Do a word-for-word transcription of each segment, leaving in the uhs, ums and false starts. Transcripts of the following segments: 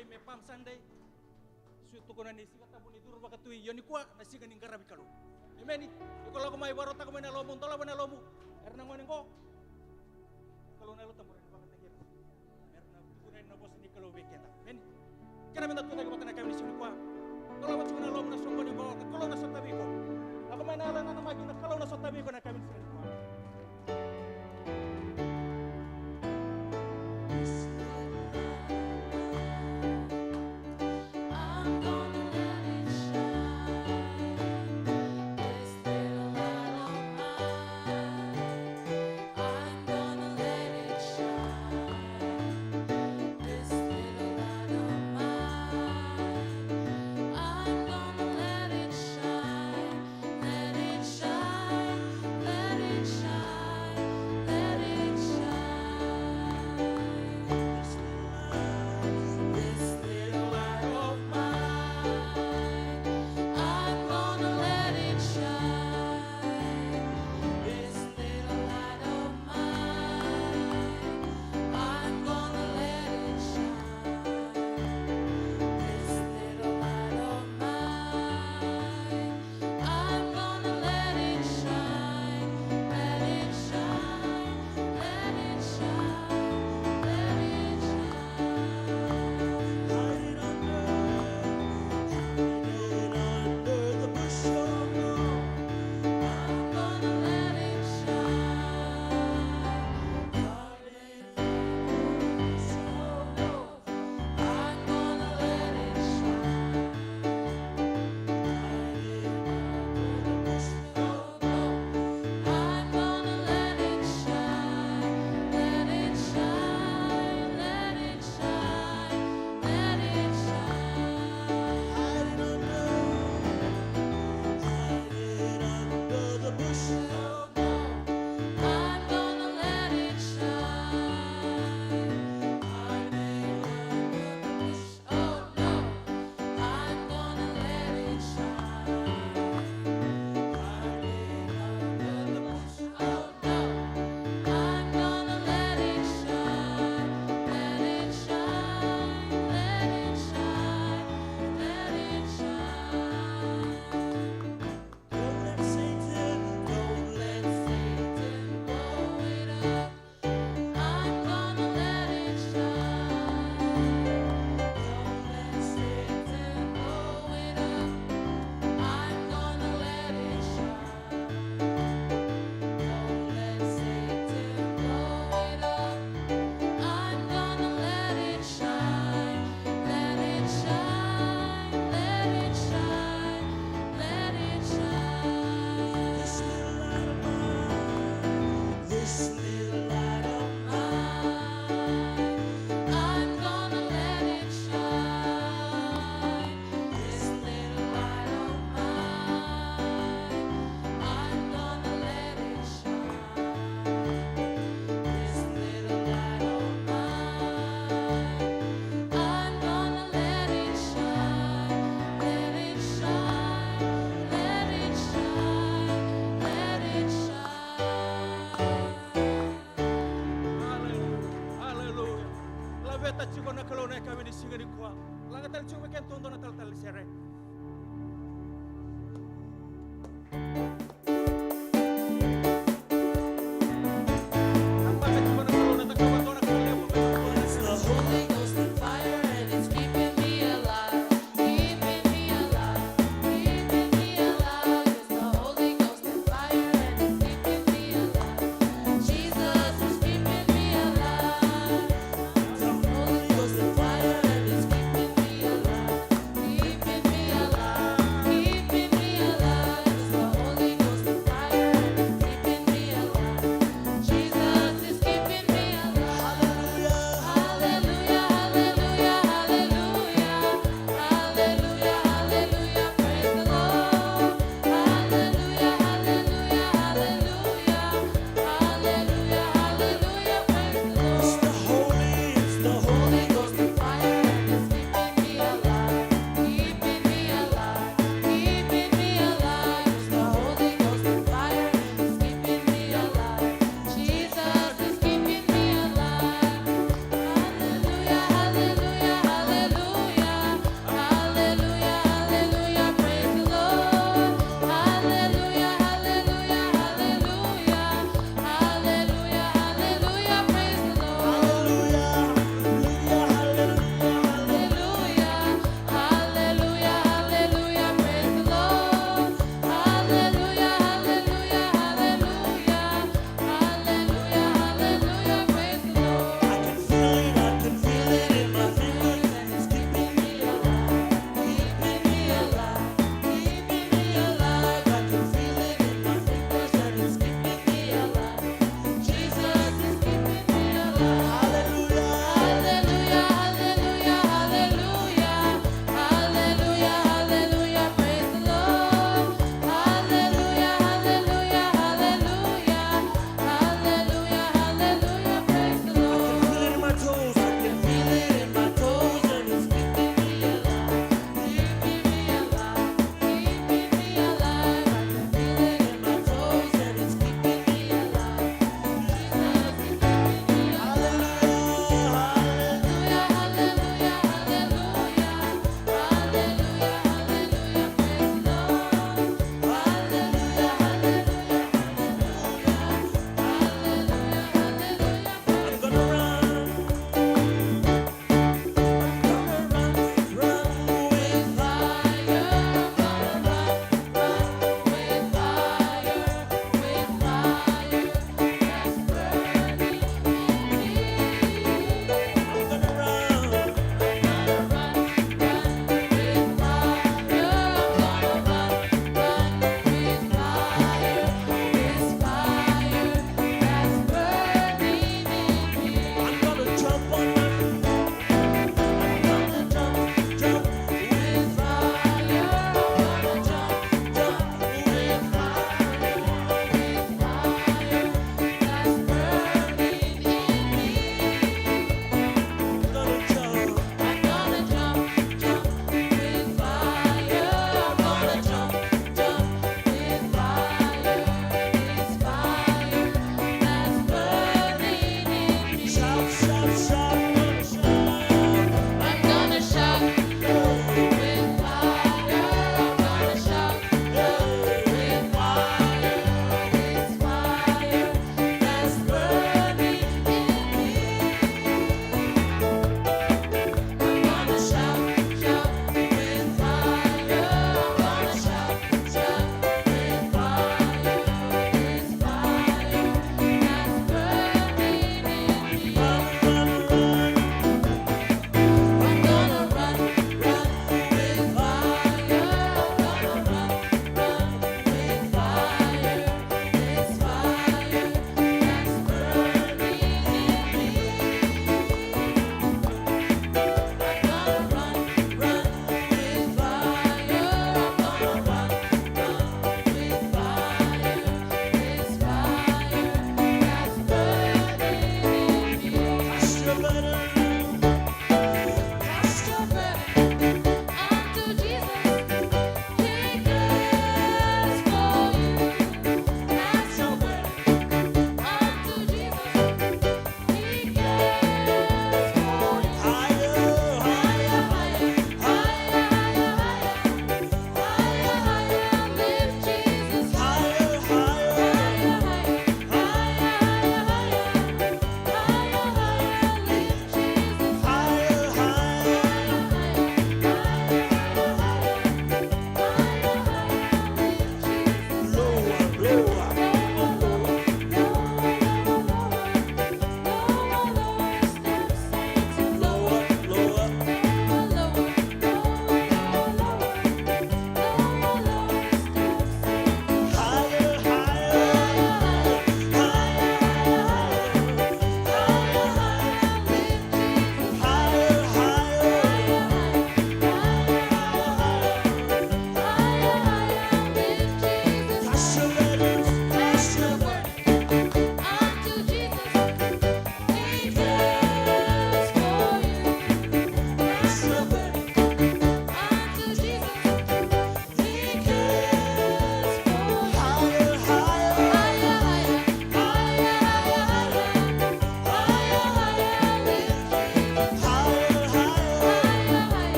Sunday me Palm Sunday. Sa tukuna ni Siga Tabu ni curu vakatui, io nikua na siga ni qaravi Kalou. Emeni. Iko lako mai, vakarautaka mai na yalomu, dolava na yalomu. Era na gone qo. Kalou na Yalo Tabu ena vakataki ira. Era na tukuna na vosa ni Kalou vei keda. Emeni. Kena meda tucake vata na yakavi ni siga nikua. Dolava tiko na yalomu na soqoni qo, na Kalou na sotavi iko. Lako mai na yalo e nanamaki, na Kalou na sotavi iko na yakavi ni siga nikua. Aleluya. Aleluya. Laveta tiko na Kalou na yakavi ni siga nikua. Laga tale tiko vei keda tou dua na talatala ni sere.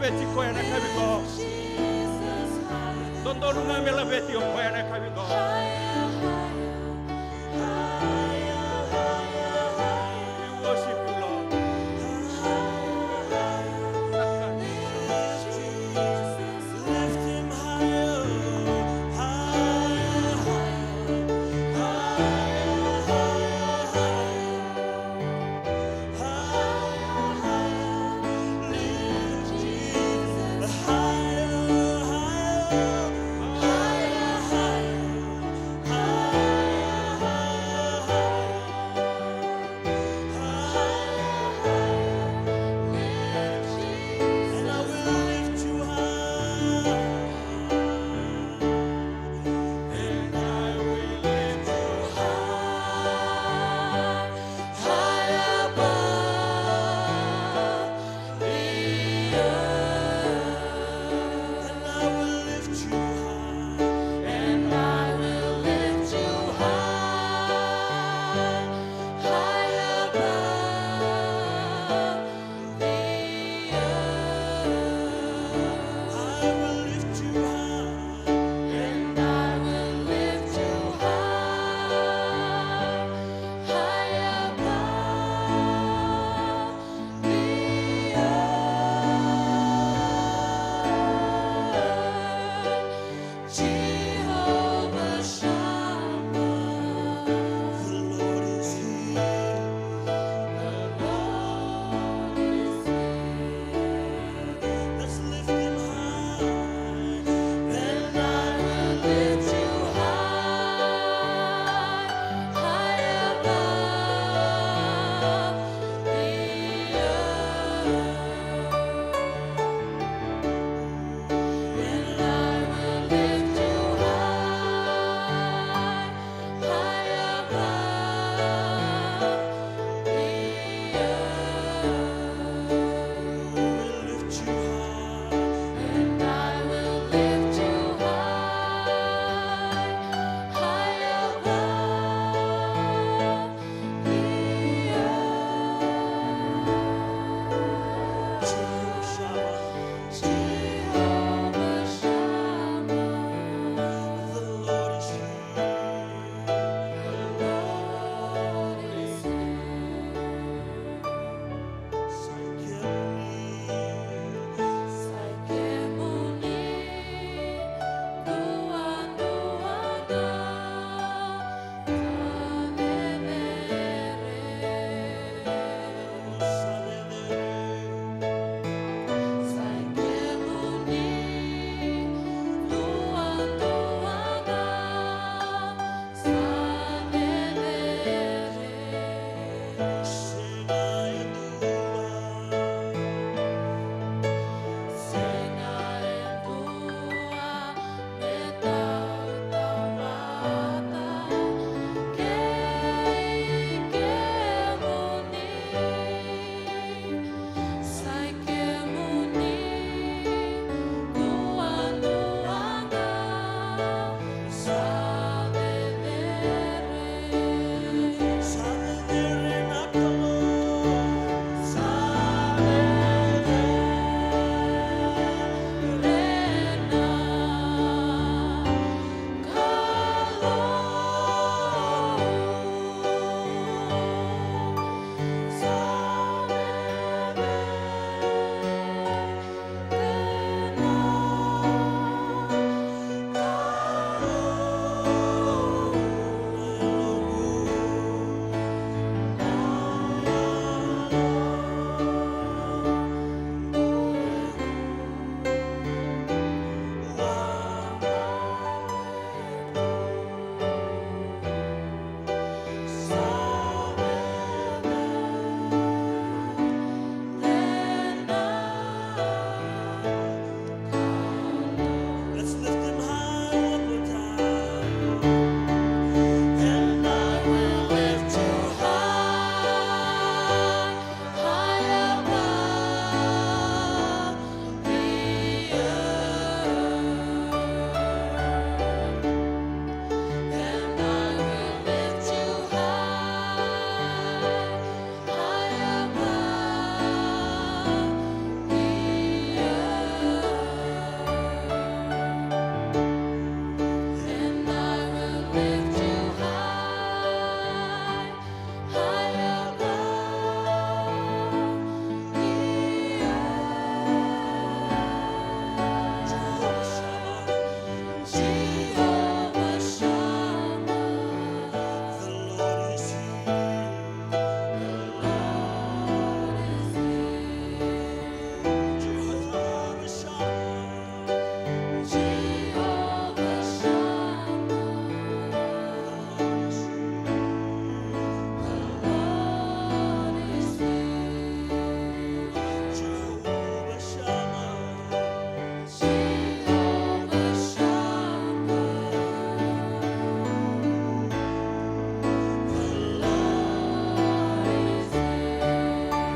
Laveti koya na kavico. Dodonu ga me laveti o koya na kavico. We worship you, Lord.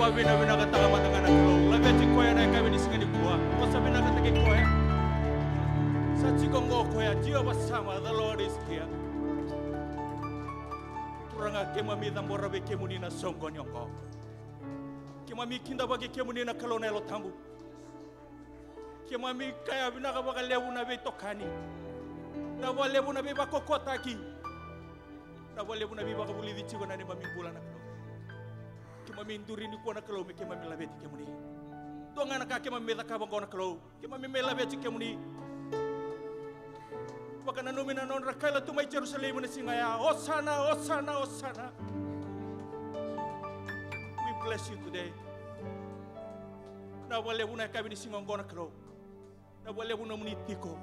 Vinavinakataka mada ga na Kalou. Laveti koya na yakavi ni siga nikua. Vosa vinakataki koya. Sa tiko oqo koya, Jehovah Shammah, the Lord is here. Turaga, keimami cabora vei kemuni na soqoni oqo. Keimami kidavaki kemuni na Kalou na Yalo Tabu. Keimami kaya vinaka vakalevu na veitokani. Na vakalevu na veivakokotaki. Na vakalevu na veivakavulici tiko na neimami bula na Kalou. Keimami duri nikua na Kalou me keimami laveti kemuni. Dua ga na ka keimami mai cakava oqo na Kalou. Keimami mai laveti kemuni. Vakananumi na nodra kaila tu mai Jerusalemi na siga ya. Osana, Osana, Osana. We bless you today. Na vakalevu na yakavi ni siga oqo na Kalou. Na vakalevu nomuni tiko.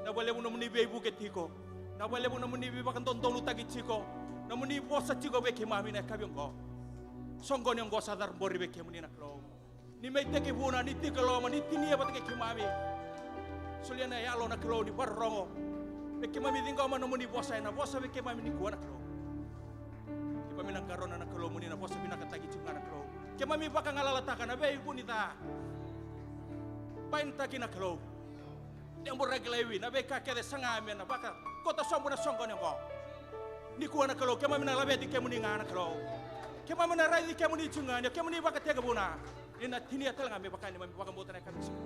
Na vakalevu nomuni veivuke tiko. Na vakalevu nomuni veivakadodonutaki tiko. Nomuni vosa tiko vei keimami na yakavi oqo. Soqoni oqo sa cabori vei kemuni na Kalou. Ni mai tekivuna, ni tiko e loma, ni tinia vata kei keimami. Solia na yalo na Kalou ni vakarorogo. Me keimami ciqoma nomuni vosa ena vosa vei keimami nikua na Kalou. Keimami na qarauna na Kalou mo ni na vosa vinakataki tiko ga na Kalou. Keimami vakagalalataka na veivuni ca. Painataki na Kalou. Teburaki laivi na veika kece saga me na vakakota sobu na soqoni oqo. Nikua na Kalou, keimami na laveti kemuni ga na Kalou. Keimami na raici kemuni tiko ga ni o kemuni vakatekivuna. Ni na tinia tale ga me vaka ni mami vakabauta na yakavi ni siga.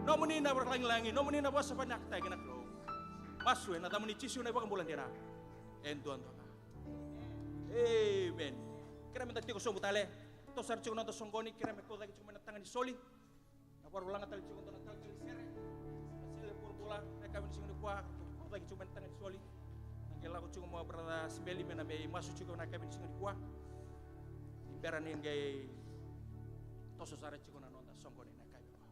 Nomuni na lagilagi, nomuni na vosa vinakataki na Kalou. Masu ena yacamuni Jisu na iVakabula dina. E duadua ga. Amen. Kerea meda tiko sobu tale. Toso sara tiko na noda soqoni, kerea me kau cake tiko mai na taga ni soli. Na vakarau laga tale tiko dua na taletale ni sere. Na sele vuravura, na yakavi ni siga nikua, kau cake tiko mai na taga ni soli. Na qai lako tiko mai o brother Sibeli me na mai masu tiko na yakavi ni siga nikua. Ni bera ni qai toso sara tiko na noda soqoni na yakavi nikua.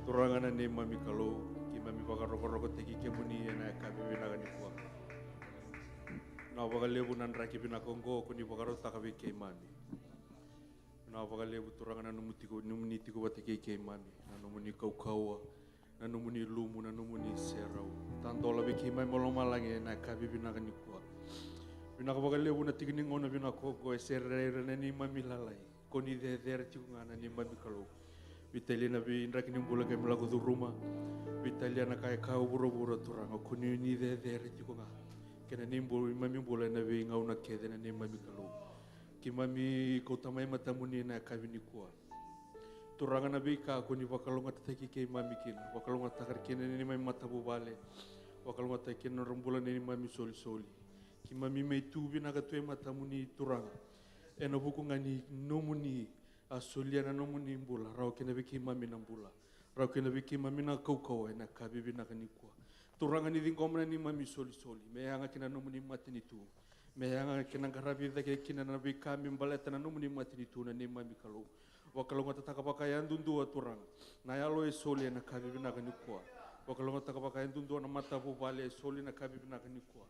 Turaga na neimami Kalou, keimami vakarokorokotaki kemuni ena yakavi vinaka nikua. Na vakalevu na draki vinaka oqo ko ni vakarautaka vei keimami. Na vakalevu Turaga na nomu tiko, nomuni tiko vata kei keimami, na nomuni kaukauwa, na nomuni lumu, na nomuni serau. Tadola vei keimami o lomalagi ena yakavi vinaka nikua. Vinaka vakalevu na tiki ni gauna vinaka oqo e sere ira na neimami lalai. Ko ni cecere tiko ga na neimami Kalou. Veitalia na veidraki ni bula keimami lako curuma. Veitalia na ka e ka o vuravura Turaga. Ko ni ni cecere tiko ga. Kei na neimami bula ena veigauna kece na neimami Kalou. Keimami kauta mai matamuni na yakavi nikua. Turaga na veika ko ni vakalougatataki keimami kina. Vakalougatataka kina na neimami matavuvale. Vakalougatataki kina na nodra bula na neimami solisoli. Keimami mai tu vinaka tu e matamuni Turaga. Ena vuku ga ni nomuni a solia na nomuni bula, rawa kina vei keimami na bula, rawa kina vei keimami na kaukauwa ena yakavi vinaka nikua. Turaga ni ciqoma na neimami solisoli, me yaga kina na nomuni matanitu, me yaga kina qaravi cake kina na veika me baleta na nomuni matanitu na neimami Kalou. Vakalougatataka vakayadudua Turaga na yalo e soli ena yakavi vinaka nikua. Vakalougatataka vakayadudua na matavuvale e soli ena yakavi vinaka nikua.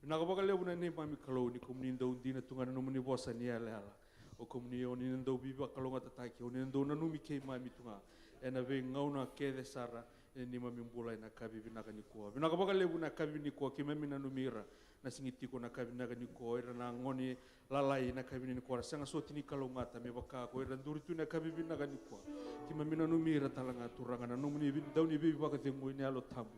Vinaka vakalevu na neimami Kalou ni kemuni dau dina tu ga na nomuni vosa ni yalayala. O kemuni o ni na dau veivakalougatataki, o ni na dau nanumi keimami tu ga ena veigauna kece sara ena neimami bula ena yakavi vinaka nikua. Vinaka vakalevu na yakavi nikua keimami nanumi ira na sega ni tiko na yakavi vinaka nikua, ira na gone lalai na yakavi nikua, ra sega soti ni kalougata me vaka ko ira duri tu na yakavi vinaka nikua. Keimami nanumi ira tale ga Turaga na nomuni vei-, dau ni veivakacegui na Yalo Tabu.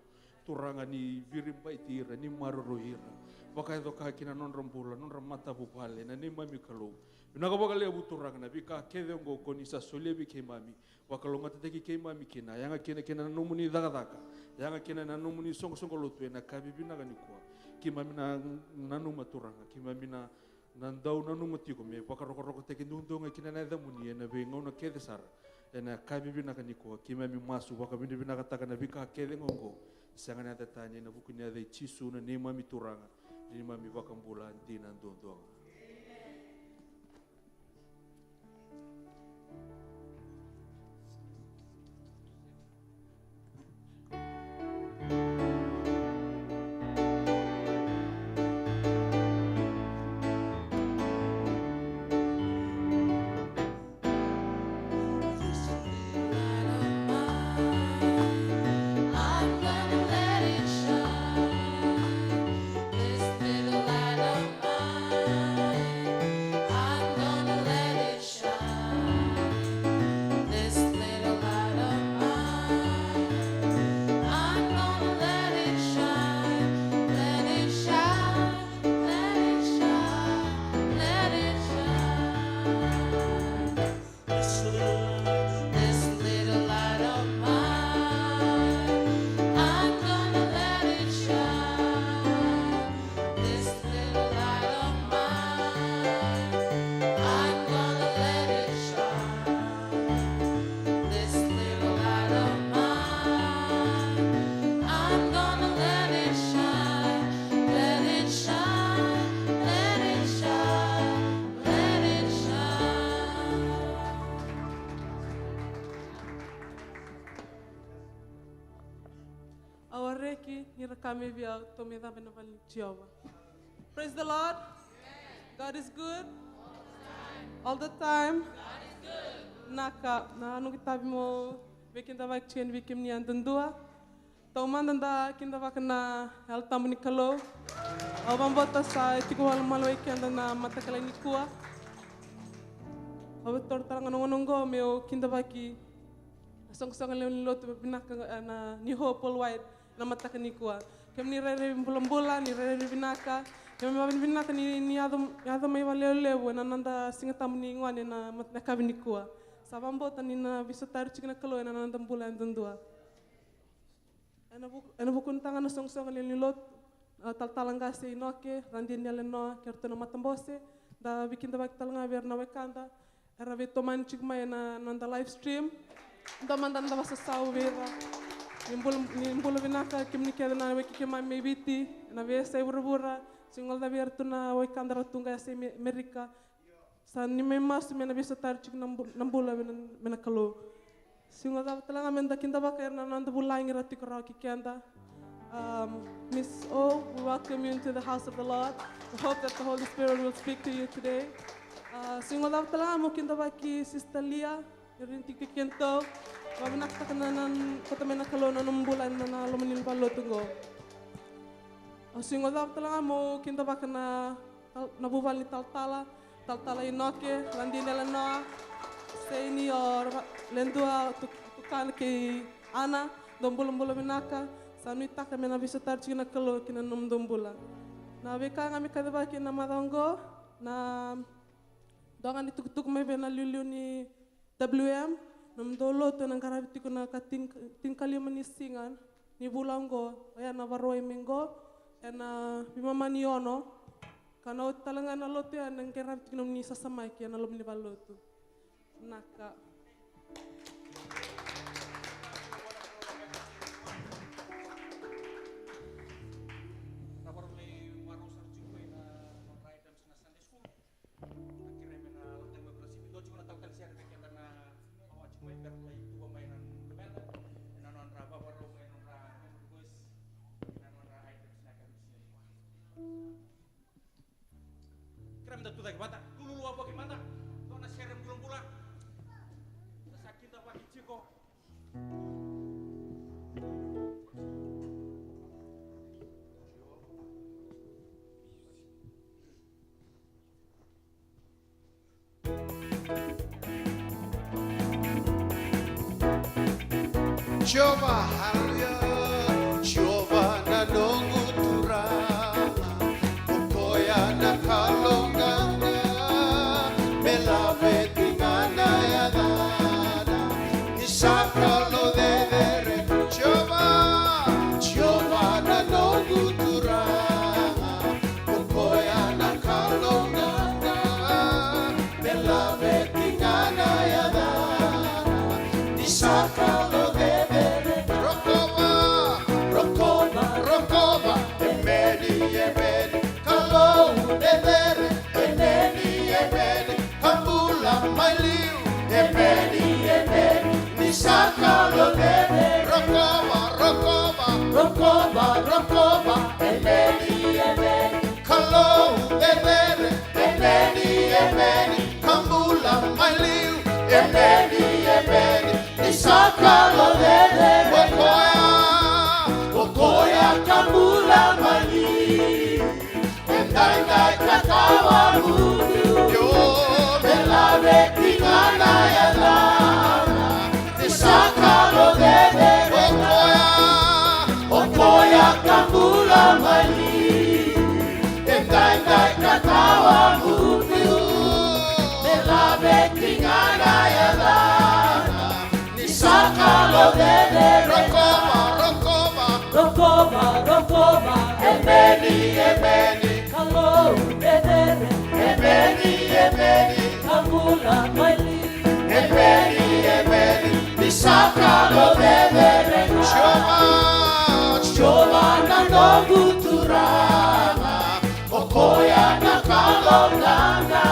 Turaga ni viribaiti ira, ni maroroi ira. Vakayaco ka kina nodra bula, nodra matavuvale, na neimami Kalou. Vinaka vakalevu Turaga na veika kece oqo ko ni sa solia vei keimami. Vakalougatataki keimami kina, yaga kina kina na nomuni cakacaka. Yaga kina na nomuni soqosoqo lotu ena yakavi vinaka nikua. Keimami na nanuma Turaga, keimami na na dau nanuma tiko me vakarokorokotaki duadua ga kina na yacamuni ena veigauna kece sara. Ena yakavi vinaka nikua keimami masu vakavinavinakataka na veika kece ga oqo. Sega na yaca tani ena vuku ni yaca i Jisu na neimami Turaga, neimami Vakabula dina duadua ga. This little light of mine, I'm gonna let it shine, let it shine, let it shine, let it shine. This little light of mine, I'm gonna let it shine. This little light of mine, I'm gonna let it shine. This little light of mine, I'm gonna let it shine, let it shine, let it shine, let it shine. Au a reki ni ra ka mai vei au, tou mai cabe na vale ni Jiova. Praise the Lord. God is good. All the time. Naka, na noqu itavi mo veikidavaki tiko yani vei kemuni yadudua. Taumada da kidavaka na Yalo Tabu ni Kalou. Au vakabauta sa tiko walu mai vei keda na mataka lailai nikua. Au via taura tale ga na gauna oqo meu kidavaki na soqosoqo lewe ni lotu vinaka, eh, na New Hope Worldwide na mataka nikua. Kemuni rairai bulabula, ni rairai vinaka. Keimami vakavinavinaka ni, ni yaco, yaco mai vakalevulevu ena noda Siga Tabu ni gone na mat-, na yakavi nikua. Sa vakabauta ni na veisotari tiko na Kalou ena noda bula yadudua. Ena vuku, ena vuku ni taga na soqosoqo lewe ni lotu, na talatala qase Inoke Radinialenoa kei ratou na matabose, da veikidavaki tale ga vei ira na wekada era veitomani tiko mai ena noda live stream. Dua mada na vakasasau vei ira. Ni bula, ni bula vinaka kemuni kece na weki keimami mai Viti, ena veiyasai vuravura. Sega ni guilecava vei ira tu na wekada ra tu qo e yasai Me-, Merika. Sa ni mai masu me na veisotari tiko na bu-, na bula me na, me na Kalou. Sega ni guilecava tale ga me da kidavaka ira na noda vulagi ra tiko rawa kei keda. Um, Miss O, we welcome you into the house of the Lord. We hope that the Holy Spirit will speak to you today. Uh, sega ni guilecava tale ga meu kidavaki Sister Lia, ira ni tiko kei kedatou. Vakavinavinakataka na, na, koto mai na Kalou na nomu bula ena, na loma ni valelotu qo. Au sega ni guilecava tale ga meu kidavaka na tal-, na vuvale ni talatala, talatala Inoke Radinialenoa, Seini, o Ra-, Ledua, Tu-, Tukana kei Ana, dou bulabula vinaka. Sa nuitaka me na veisotari tiko na Kalou ki na nomudou bula. Na veika ga me kacivaki ena macawa oqo, na dua ga ni tukutuku mai vei na iliuliu ni W M, nomudou lotu ena qaravi tiko na ka tin-, tinikalima ni siga ni vula oqo, oya na Vakarauwai mai qo, ena veimama ni ono, ka na oti tale ga na lotu ya ena qaravi tiko nomuni sasamaki ena loma ni valelotu. Naka. Na Vakarauwai, Vakarauwai sara tiko mai na nodra items na Sunday school. Na kerei me na lako tani mai Brazil, dua tiko na talatala sere vei keda na awa tiko mai bera lai tuva mai na luveda ena nodra vavarau mai nodra memory verse, ena nodra items na kerei. Tucake mada, tululu wavoki mada. Dua na sere bulabula. Sa kidavaki tiko. Jiova, haleluya. Jiova na noqu Turaga, o koya na Kalou gaga, me laveti ga na yacana, ni sa Kalou cecere. Jiova, Jiova na noqu Turaga, o koya na Kalou gaga, me laveti ga na yacana, ni sa Kalou cecere. Rokova, rokova, rokova, emeni, emeni. Kalou cecere, emeni, emeni. Ka bula mai liu, emeni, emeni. Ni sa Kalou cecere. Rokova, rokova, rokova, rokova, emeni, emeni. Kalou cecere, emeni, emeni. Ka bula mai liu, emeni, emeni. Ni sa Kalou cecere. O koya, o koya ka bula mai liu. Edaidai ka tawa mudu, io, me laveti ga na yacana, ni sa Kalou cecere. O koya, o koya ka bula mai liu. Edaidai ka tawa mudu, me laveti ga na yacana, ni sa Kalou cecere. Rokova, rokova, rokova, rokova, emeni, emeni. Kalou cecere, emeni, emeni. Ka bula mai liu, emeni, emeni. Ni sa Kalou cecere. Jiova, Jiova na noqu Turaga, o koya na Kalou gaga,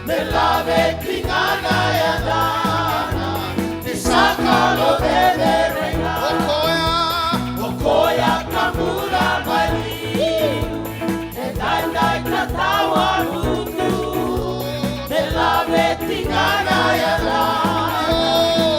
me laveti ga na yacana, ni sa Kalou cecere. O koya, o koya ka bula mai liu. Edaidai ka tawa mudu, me laveti ga na yacana,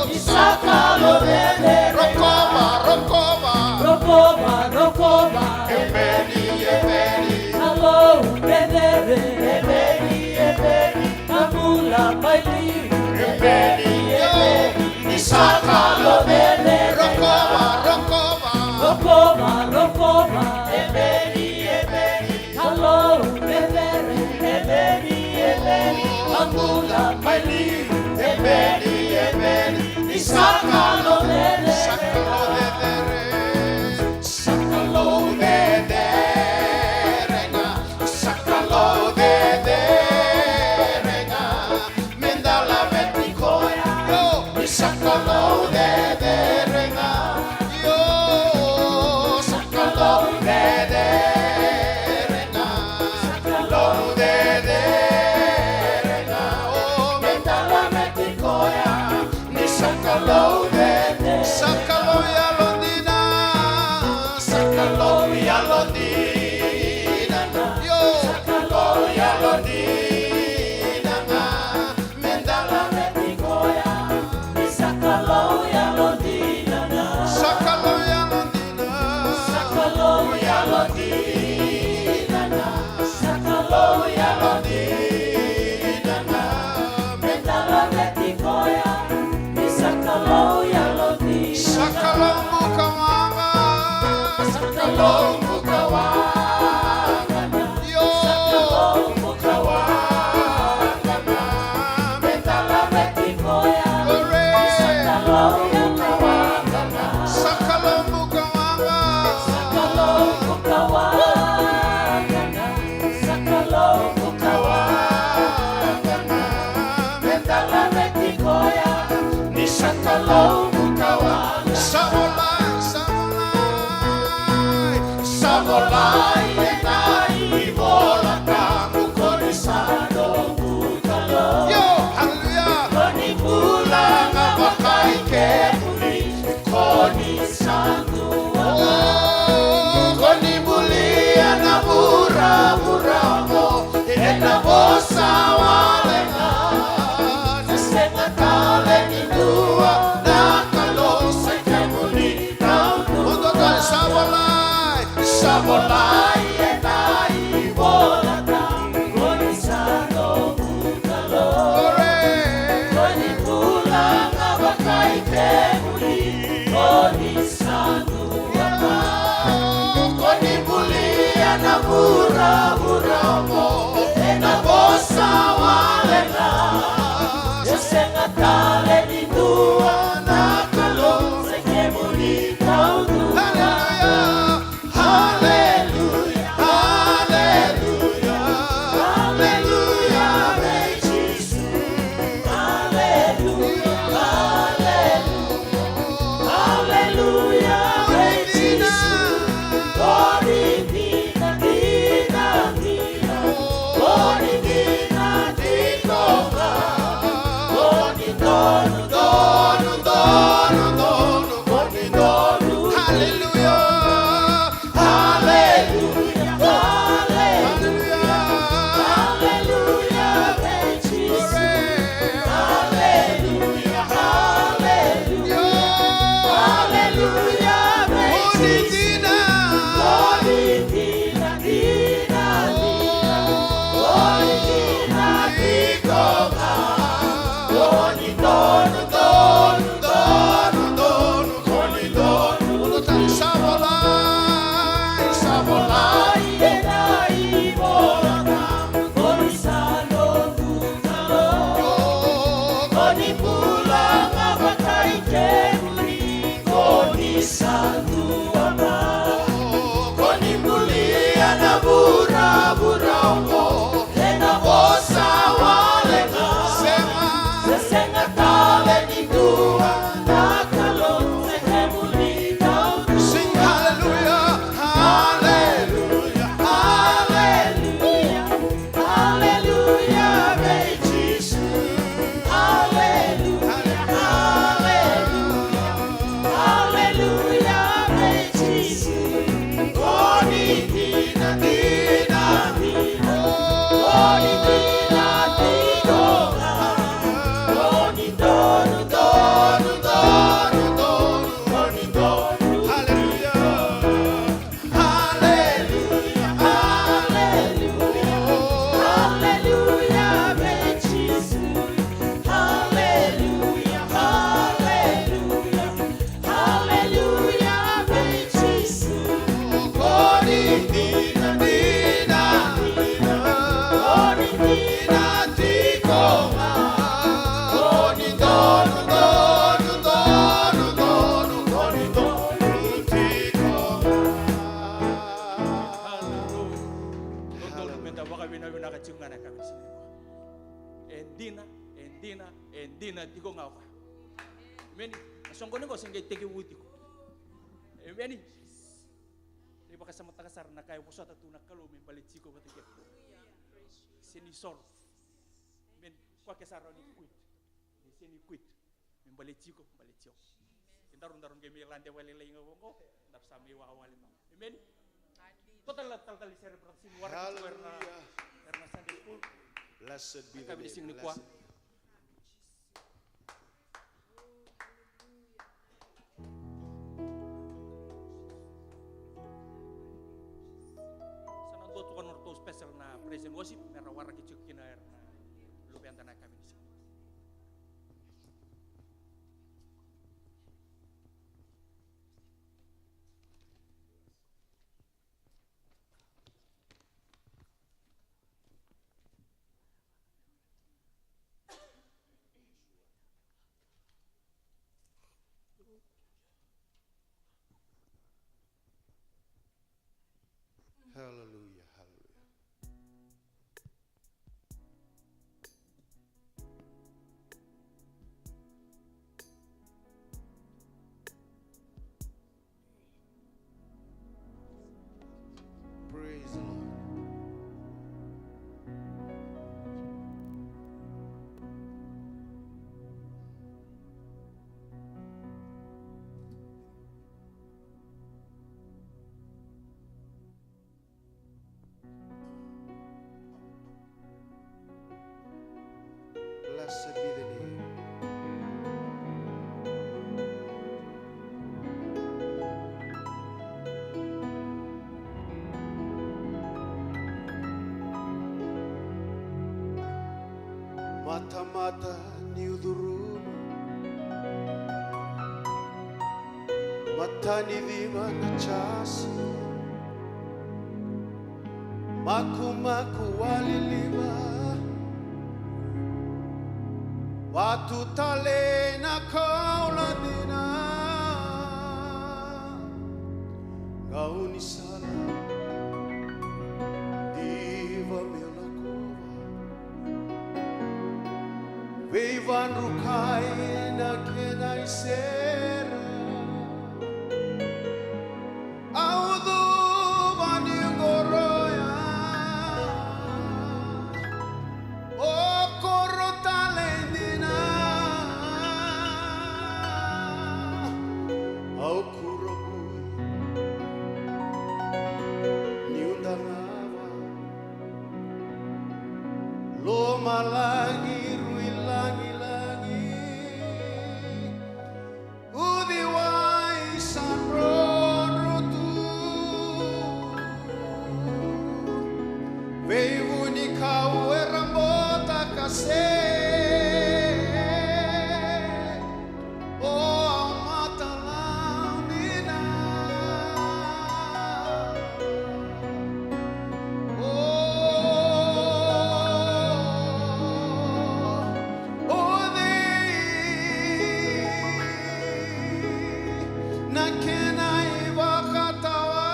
ni sa Kalou cecere. Rokova, rokova, rokova, rokova, emeni, emeni. Kalou cecere, emeni, emeni. Ka bula mai liu, emeni, emeni. Ni sa Kalou cecere. Rokova, rokova, rokova, rokova, emeni, emeni. Kalou cecere, emeni, emeni. Ka bula mai liu, emeni, emeni. Ni sa Kalou cecere. Sa Kalou cecere. Sa Kalou cecere ga, sa Kalou cecere ga, me da laveti koya. Io, ni sa Kalou cecere ga. Io, sa Kalou cecere ga, sa Kalou cecere ga. O, me da laveti koya. Ni sa Kalou cecere. Sa Kalou yalodina. Sa Kalou yalodina. Io. Sa Kalou yalodina. Me da laveti koya. Ni sa Kalou yalodina. Sa Kalou yalodina. Sa Kalou yalodina. Sa Kalou yalodina ga, me da laveti koya, ni sa Kalou yalodina. Sa Kalou bukawaqa. Sa Kalou bukawaqa. Io. Sa Kalou bukawaqa. Me da laveti koya. Glory. Sa Kalou bukawaqa. Sa Kalou bukawaqa. Sa Kalou bukawaqa. Sa Kalou bukawaqa. Me da laveti koya. Ni sa Kalou bukawaqa. Sa volai, sa volai. Sa volai ena iVola Tabu, ko ni sa noqu Kalou. Io, haleluya. Ko ni bula ga vakai kemuni, ko ni sa dua ga. O, ko ni bulia na vuravura oqo ena Volai ena ivola ka, ko ni sa noqu Kalou. Ko ni bula ga vakai kemuni, ko ni sa dua ga. Ko ni bulia na vuravura oqo ena vosa wale ga. E sega tale ni dua na Kalou se kemuni kau dua. Haleluya, haleluya, haleluya, vei Jisu. Haleluya, haleluya, haleluya, vei Jisu. Ko ni dina, dina, dina. Ko ni dina tiko ga. Ko ni donu, donu, donu, donu. Haleluya. Haleluya. Haleluya. Haleluya. Haleluya. Haleluya. Haleluya. Sa dua ga. Ko ni bulia na vuravura oqo ena vosa wale ga. Sega. Se sega tale ni dua na Kalou se kemuni kau. Sing hallelujah, hallelujah, hallelujah. Haleluya, vei Jisu. Haleluya, haleluya. Haleluya, vei Jisu. Ko ni dina, dina, dina. Ko ni dina, dina. Ko ni donu, donu, donu, donu. Ko ni donu. Haleluya. Haleluya, haleluya, haleluya, vei Jisu. Haleluya, haleluya, haleluya, vei Jisu. Ko ni dina, dina, dina. Ko ni dina tiko ga. Ko ni donu, donu, donu, donu. Ko ni donu tiko ga. Haleluya. Dodonu meda vakavinavinaka tiko ga na yakavi ni siga nikua. E dina, e dina, e dina tiko ga o koya. Emeni. Na soqoni qo se qai tekivu tiko. Emeni. Ni vakasamataka sara na ka e vosota tu na Kalou me baleti iko vata kei au. Sega ni soro. Emeni. Koya ke sa rawa ni quit. Ni sega ni quit. Me baleti iko, baleti au. Kedaru daru qai mai lade vakalailai ga vaqo, daru sa mai wawa wale toka. Emeni. Total, total, total, sere, brother, sini wara. Hallelujah. Era na Sunday school. Blessed be the name. Blessed. Sa na dua tu ga na nodratou special na praise and worship, me ra waraki tiko kina era na luveda na yakavi ni siga. Hallelujah, hallelujah. Praise the Lord. Blessed be the name. Matamata ni ucuru, mata ni civa na jasi, makumaku waliliva, vatu tale na kaula dina, gaunisala diva meu lakova. Veivadrukai na kena isere. Au cuva ni qoroya, o koro tale dina. Au kurabui niu dagava. Lomalagi rui lagilagi, uciwai sa drodro tu. Veivunikau era botaka se. O au matalau dina. O, o cei na kena ivakatawa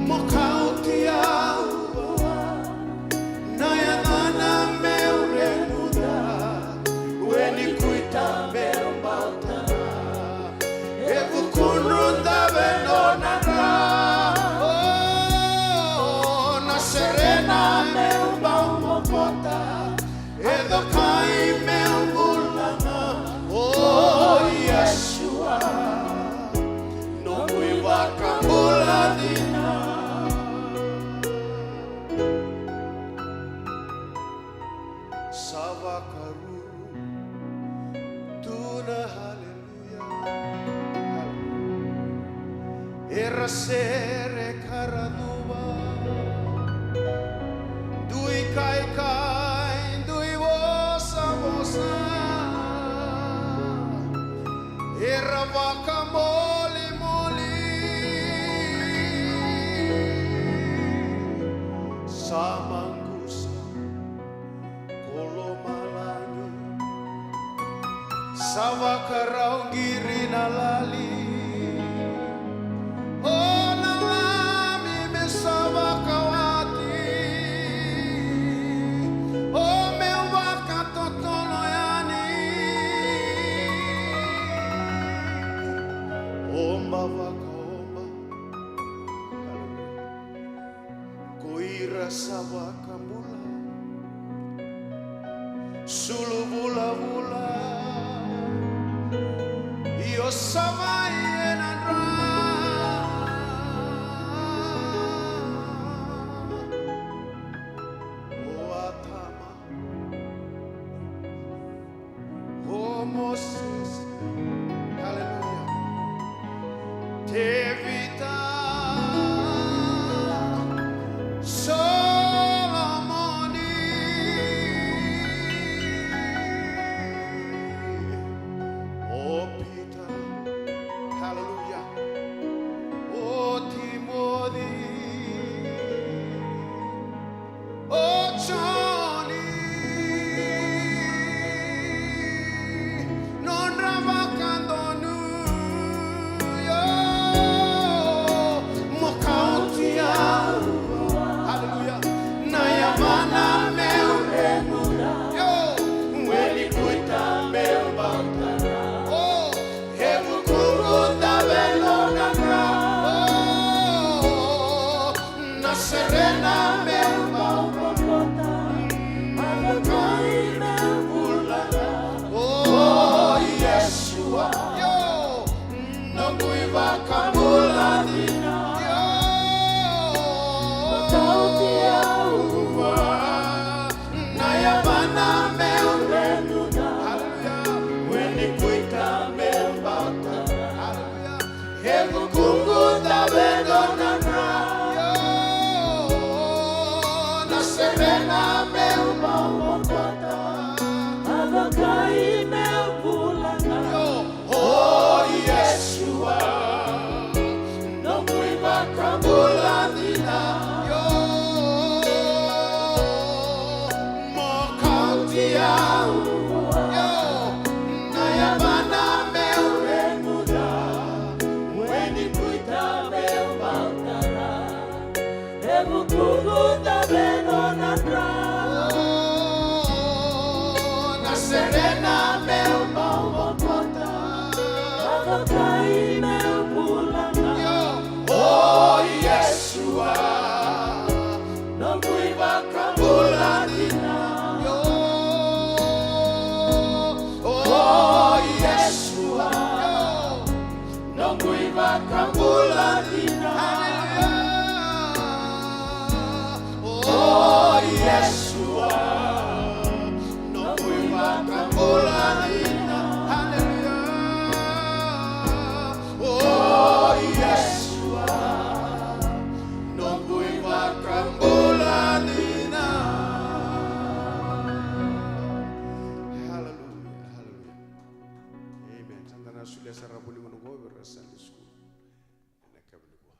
mo kauti au? Na yacana meu reguca, ue ni kuita meu bautara. E vukudru dave nona dra. O, na serena meu bau mokota. E dokai meu bula ga. O Yesua, noqu iVakabula dina. Sa vakaruru tu na haleluya. Era sere ka ra cuva, dui kaikai, dui vosavosa. Era vakamolimoli, sa maqusa ko lomalagi. Sa vakarau qiri na lali. O na Lami me sa vakawati. O meu vakatotolo yani. Oba vakaoba. Ko ira sa vakabula, sulu vulavula, io sa vai ena dra. O Atama, o Mosese, haleluya. Tevita, Solomoni, o Pita, haleluya. O Timoci, o Joni, nodra vakadonuya. Hallelujah. O Yesua, noqu ivakabula dina. Hallelujah. O Yesua, noqu ivakabula dina. Hallelujah, hallelujah. Amen. Sa da na solia sara na vuli gona qo vei ira na Sunday school ena yakavi nikua.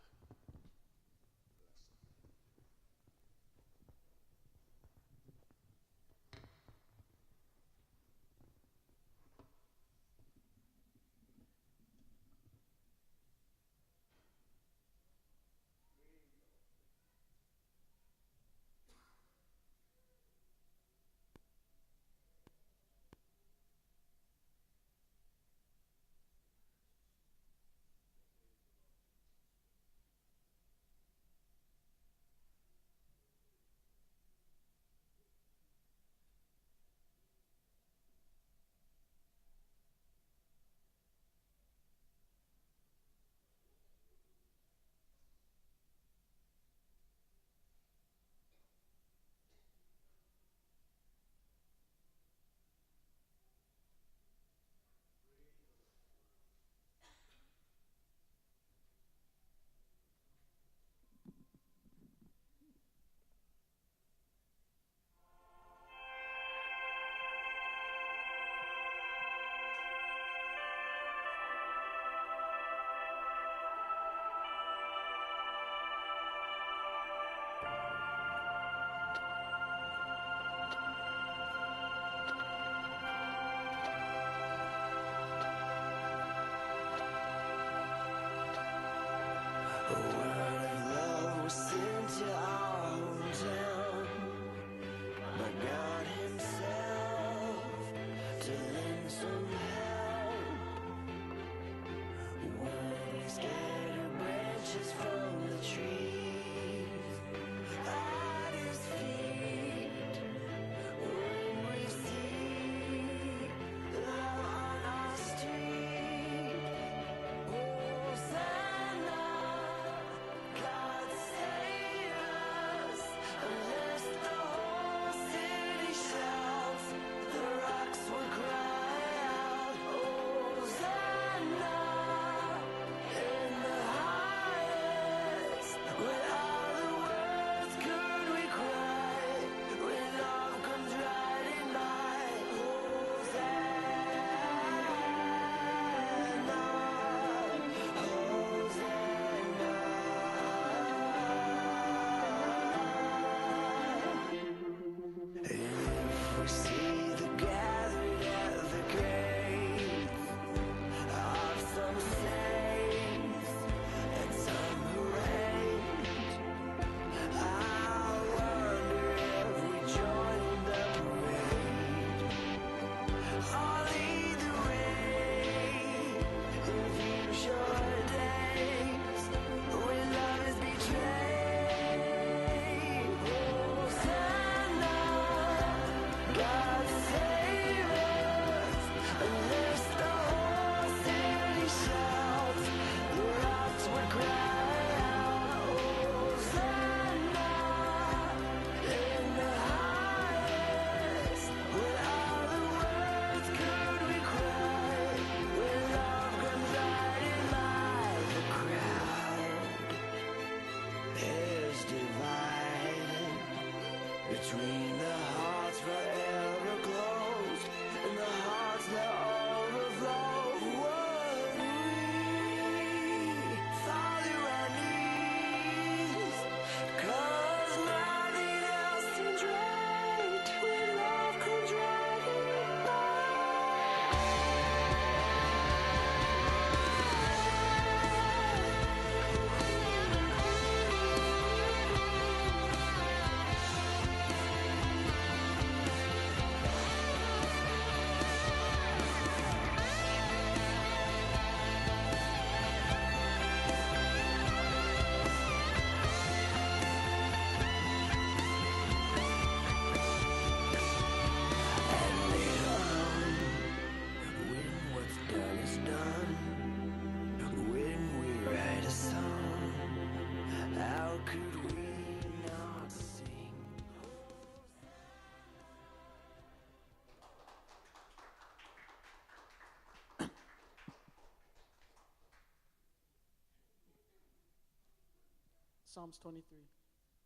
Psalms twenty-three.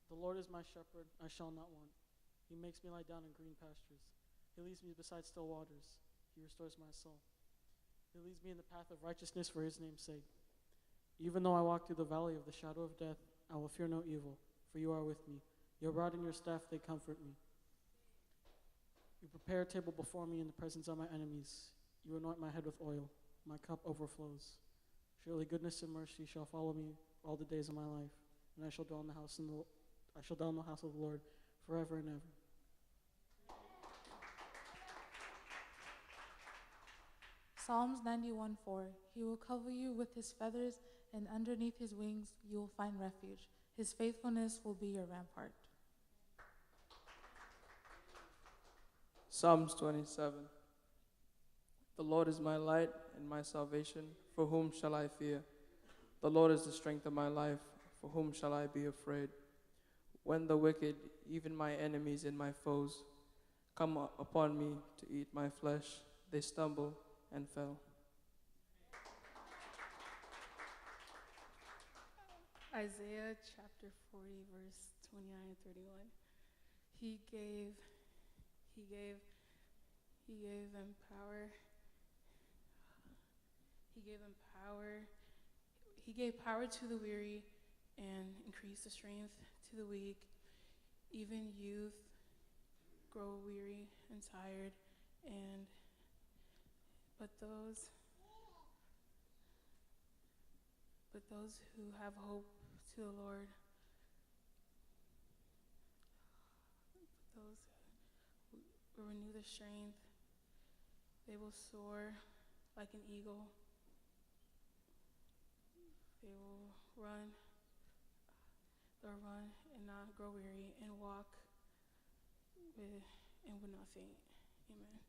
The Lord is my shepherd, I shall not want. He makes me lie down in green pastures. He leads me beside still waters. He restores my soul. He leads me in the path of righteousness for his name's sake. Even though I walk through the valley of the shadow of death, I will fear no evil, for you are with me. Your rod and your staff, they comfort me. You prepare a table before me in the presence of my enemies. You anoint my head with oil. My cup overflows. Surely goodness and mercy shall follow me all the days of my life, and I shall dwell in the house in the, I shall dwell in the house of the Lord forever and ever. Psalms ninety-one four. He will cover you with his feathers, and underneath his wings you will find refuge. His faithfulness will be your rampart. Psalms twenty-seven. The Lord is my light and my salvation, for whom shall I fear? The Lord is the strength of my life, for whom shall I be afraid? When the wicked, even my enemies and my foes, come u-, upon me to eat my flesh, they stumble and fell. Isaiah chapter forty, verse twenty-nine and thirty-one. He gave, he gave, he gave them power. He gave them power. He gave power to the weary and increased the strength to the weak. Even youth grow weary and tired, and but those but those who have hope to the Lord, those who renew their strength, they will soar like an eagle. They will run, they'll run and not grow weary, and walk with, and will not faint. Amen.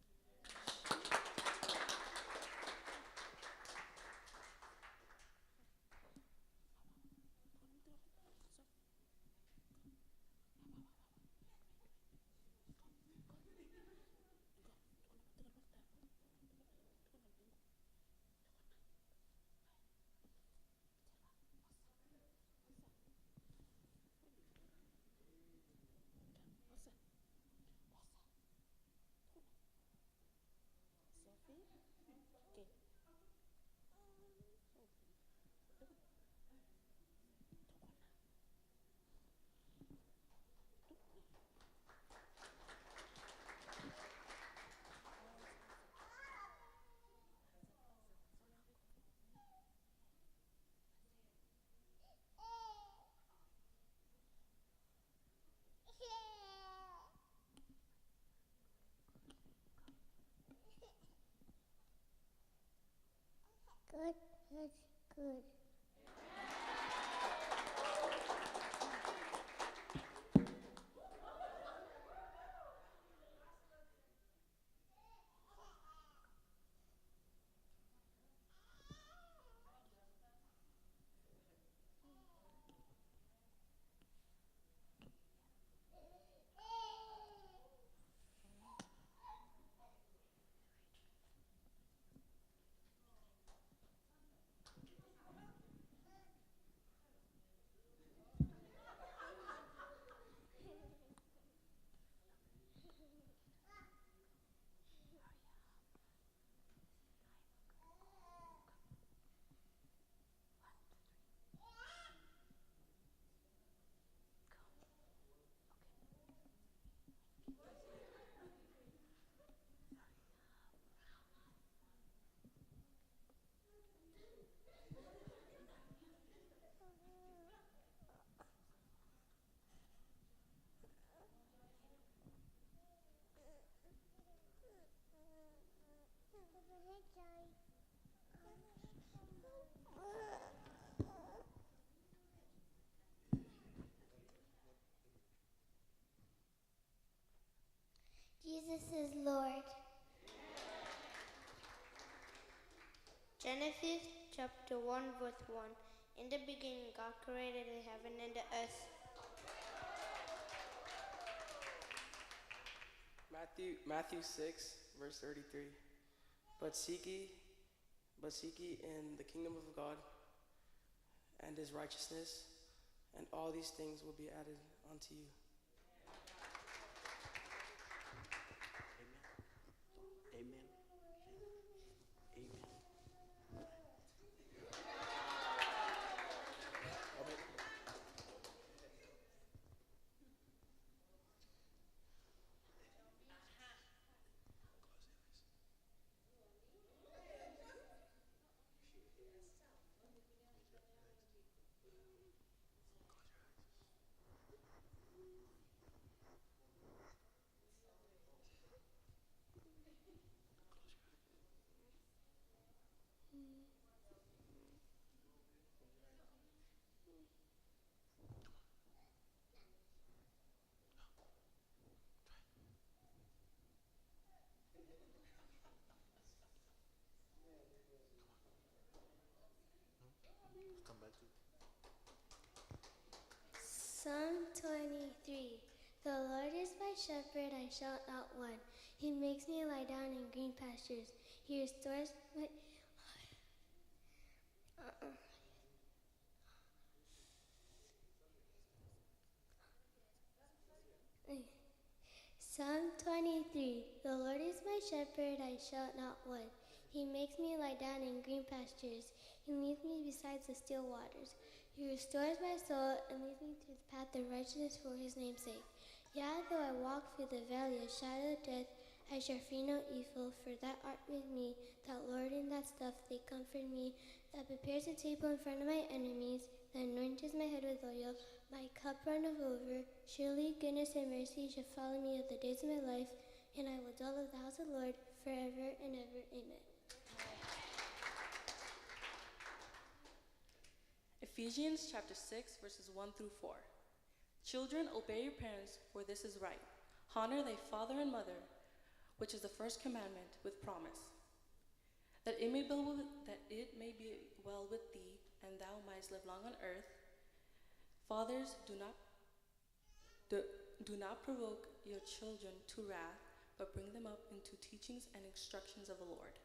Good, good, good. Jesus is Lord. Genesis chapter one, verse one. In the beginning, God created the heaven and the earth. Matthew, Matthew six, verse thirty-three. But seek ye, but seek ye in the kingdom of God and his righteousness, and all these things will be added unto you. Amen. Amen. Amen. Come back to Psalm twenty-three. The Lord is my shepherd, I shall not want. He makes me lie down in green pastures. He restores my. Uh-uh. Psalm twenty-three. The Lord is my shepherd, I shall not want. He makes me lie down in green pastures. He leads me beside the still waters. He restores my soul and leads me through the path of righteousness for his name's sake. Yea, though I walk through the valley of shadow of death, I shall fear no evil, for thou art with me. Thou Lord and thy staff, they comfort me. Thou prepares a table in front of my enemies. Thou anointest my head with oil. My cup runneth over. Surely goodness and mercy shall follow me all the days of my life, and I will dwell in the house of the Lord forever and ever. Amen. Ephesians chapter six, verses one through four. Children, obey your parents, for this is right. Honor thy father and mother, which is the first commandment, with promise, that it may be well, that it may be well with thee, and thou mightest live long on earth. Fathers, do not do, do not provoke your children to wrath, but bring them up into teachings and instructions of the Lord.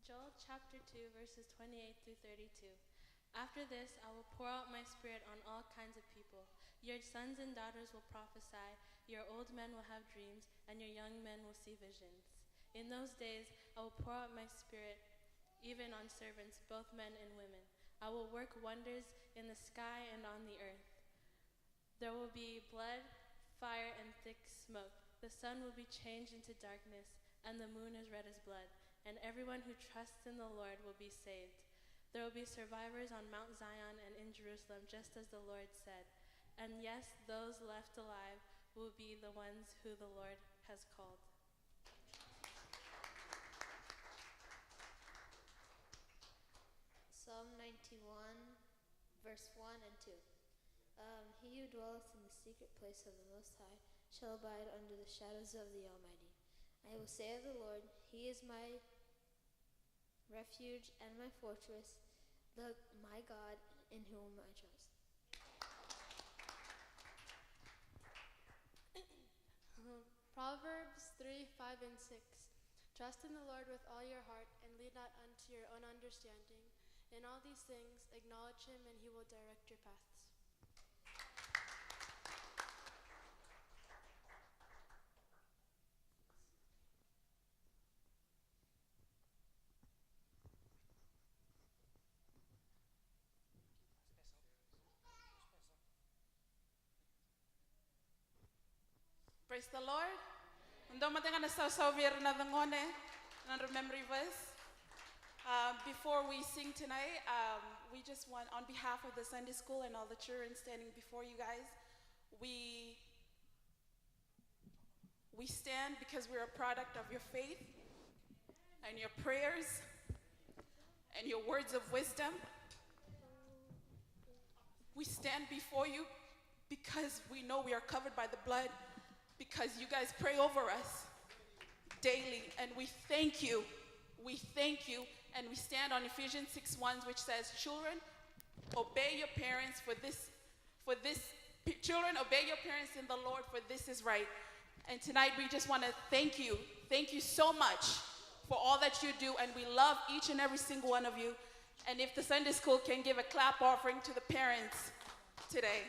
Joel chapter two, verses twenty-eight through thirty-two. After this, I will pour out my spirit on all kinds of people. Your sons and daughters will prophesy, your old men will have dreams, and your young men will see visions. In those days, I will pour out my spirit even on servants, both men and women. I will work wonders in the sky and on the earth. There will be blood, fire, and thick smoke. The sun will be changed into darkness, and the moon as red as blood. And everyone who trusts in the Lord will be saved. There will be survivors on Mount Zion and in Jerusalem, just as the Lord said. And yes, those left alive will be the ones who the Lord has called. Psalm ninety-one, verse one and two. Um, he who dwelleth in the secret place of the Most High shall abide under the shadows of the Almighty. I will say of the Lord, He is my refuge and my fortress, the, my God in whom I trust. Um, Proverbs three, five, and six. Trust in the Lord with all your heart, and lean not unto your own understanding. In all these things, acknowledge him, and he will direct your paths. Praise the Lord. Dou mada ga na sausau vei ira na cagone, na nodra memory verse. Uh, before we sing tonight, um, we just want, on behalf of the Sunday school and all the children standing before you guys, we, we stand because we're a product of your faith and your prayers and your words of wisdom. We stand before you because we know we are covered by the blood, because you guys pray over us daily, and we thank you. We thank you, and we stand on Ephesians six one, which says, "Children, obey your parents, for this, for this, children, obey your parents in the Lord, for this is right." And tonight we just want to thank you. Thank you so much for all that you do, and we love each and every single one of you. And if the Sunday school can give a clap offering to the parents today.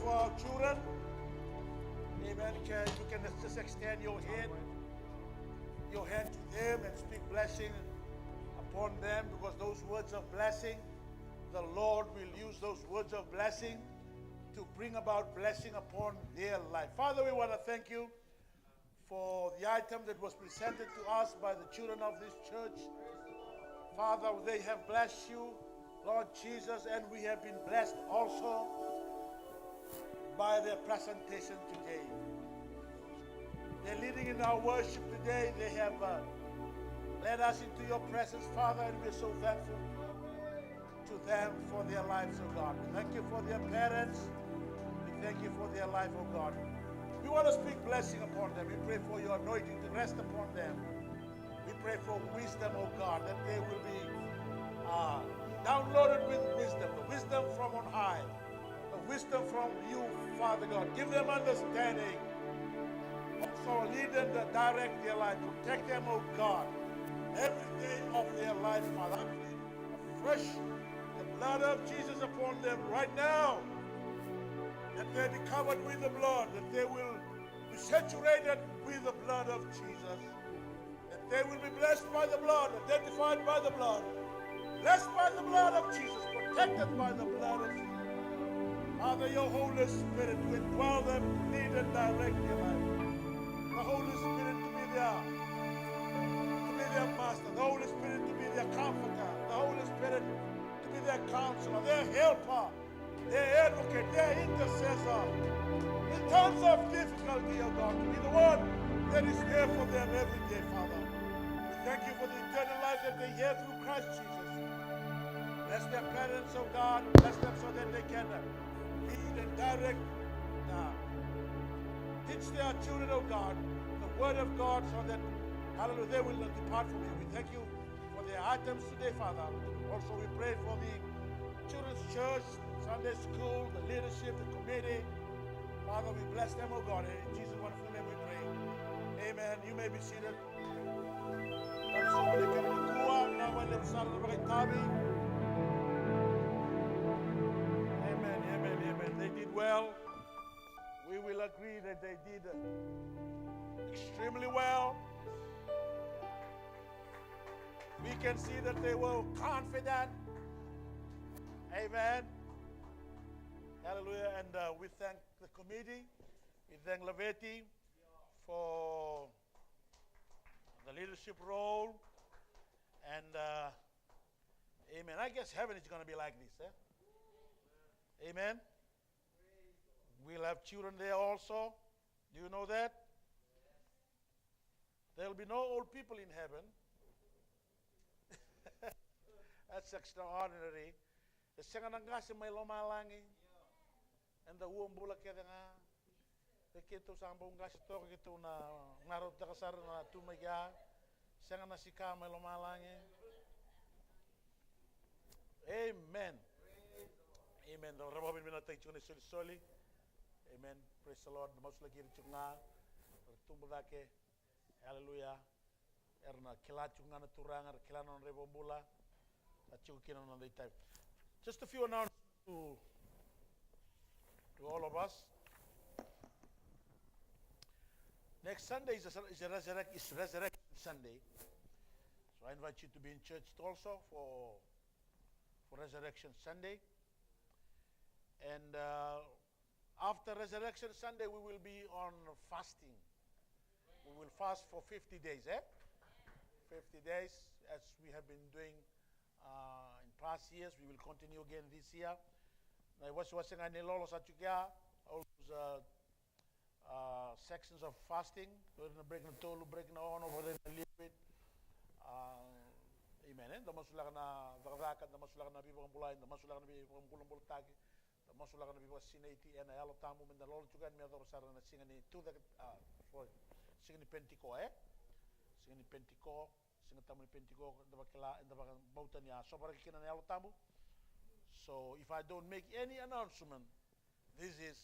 For our children. Amen. Can, you can just extend your hand, your hand to them and speak blessing upon them, because those words of blessing, the Lord will use those words of blessing to bring about blessing upon their life. Father, we want to thank you for the item that was presented to us by the children of this church. Father, they have blessed you, Lord Jesus, and we have been blessed also by their presentation today. They're leading in our worship today. They have uh, led us into your presence, Father, and we're so thankful to them for their lives, oh God. We thank you for their parents. We thank you for their life, oh God. We want to speak blessing upon them. We pray for your anointing to rest upon them. We pray for wisdom, oh God, that they will be uh, downloaded with wisdom, the wisdom from on high, the wisdom from you, Father God. Give them understanding. Also lead them to direct their life. Protect them, oh God. Every day of their life, Father. Fresh the blood of Jesus upon them right now. That they be covered with the blood, that they will be saturated with the blood of Jesus, that they will be blessed by the blood, identified by the blood, blessed by the blood of Jesus, protected by the blood of Jesus. Father, your Holy Spirit will dwell them, lead and direct their life. The Holy Spirit to be their, to be their master, the Holy Spirit to be their comforter, the Holy Spirit to be their counselor, their helper, their advocate, their intercessor. In times of difficulty, oh God, to be the one that is there for them every day, Father. We thank you for the eternal life that they have through Christ Jesus. Bless their parents, oh God. Bless them so that they can uh, lead and direct, uh, teach their children, oh God, the word of God, so that, hallelujah, they will not depart from you. We thank you for their items today, Father. Also, we pray for the children's church, Sunday school, the leadership, the committee. Father, we bless them, oh God, and in Jesus' wonderful name we pray. Amen. You may be seated. Amen, amen, amen. They did well. We will agree that they did extremely well. We can see that they were confident. Amen. Hallelujah. And uh, we thank the committee. We thank Laveti for the leadership role. And uh, amen. I guess heaven is going to be like this. Eh? Amen. We'll have children there also. Do you know that? There'll be no old people in heaven. That's extraordinary. E sega na qase mai lomalagi. Eda ua bula kece ga. E keitou sa bau qase toka, keitou na marautaka sara na tu mai kea. Sega na sika mai lomalagi. Amen. Amen. Da ra vakavinavinakataki tiko na isolisoli. Amen. Praise the Lord. Da masulaki ira tiko ga. Ra tubu cake. Hallelujah. Era na kila tiko ga na Turaga, era kila na nodra ivakabula. Sa tiko kina na noda itavi. Just a few announcements to, to all of us. Next Sunday is a, is a resurrect, is Resurrection Sunday. So I invite you to be in church also for, for Resurrection Sunday. And uh, after Resurrection Sunday, we will be on fasting. We will fast for fifty days, eh? Fifty days, as we have been doing uh, in past years. We will continue again this year. Na iwasewase ga ni lolo sa tiko ya, all those uh, uh, sections of fasting. Ira na break na tolu, break na ono, ira na liquid. Uh, amen. Eh? Da masulaka na cakacaka, da masulaka na veivakabulai, da masulaka na veivakabulabulataki, da masulaka na veivakasinaiti ena Yalo Tabu, me da lolo tiko yani me yacova sara na siga ni tucake, uh, sorry, siga ni Penitiko, eh? Siga ni Penitiko, Siga Tabu ni Penitiko, eda vakila, eda vakabauta ni a sovaraki kina na Yalo Tabu. So if I don't make any announcement, this is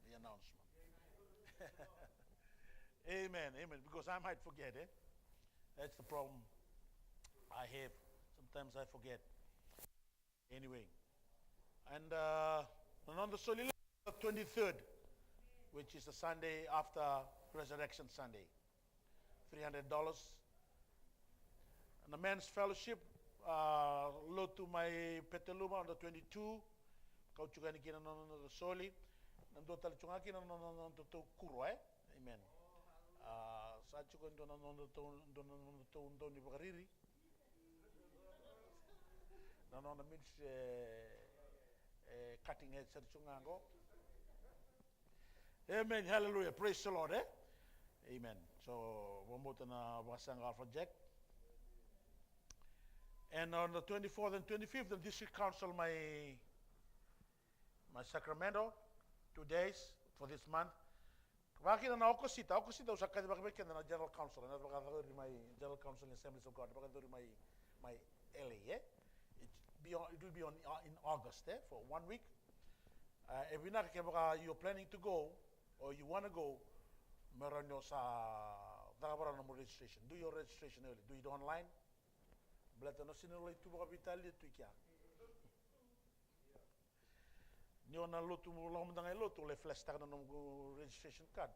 the announcement. Amen, amen. Because I might forget, eh? That's the problem I have. Sometimes I forget. Anyway, and uh, na noda soli levu, The twenty-third, which is the Sunday after Resurrection Sunday. Three hundred dollars. Na Men's Fellowship, uh, lotu mai Petaluma on the twenty-two. Kau tiko yani kina na noda soli. Na dua tale tiko ga kina na noda tou kuro, e? Amen. Uh, sa tiko e dua na noda tou, dua na noda tou dau ni vakariri. Na nona ministry, e, e cutting edge sara tiko ga qo. Amen. Hallelujah. Praise the Lord, e? Amen. So, vakabauta na vakasaqa Alpha Jack. And on the twenty-fourth and twenty-fifth, the district council, my, my Sacramento, two days for this month. Vaka kina na Okosita, Okosita au sa kacivaka vei keda na General Council, na vakayacori mai General Council ni Assemblies of God, vakayacori mai, mai L A, e? It be on, it will be on, uh, in August, e? For one week. Uh, e vinaka kevaka you're planning to go, or you wanna go, me rawa ni o sa cakava rawa na nomu registration. Do your registration early, do it online. Baleta na sina lai tu vakaveitalia tu i kea. Ni o na lotu, mo lako mada ga i lotu, o lai flash taka na nomu registration card.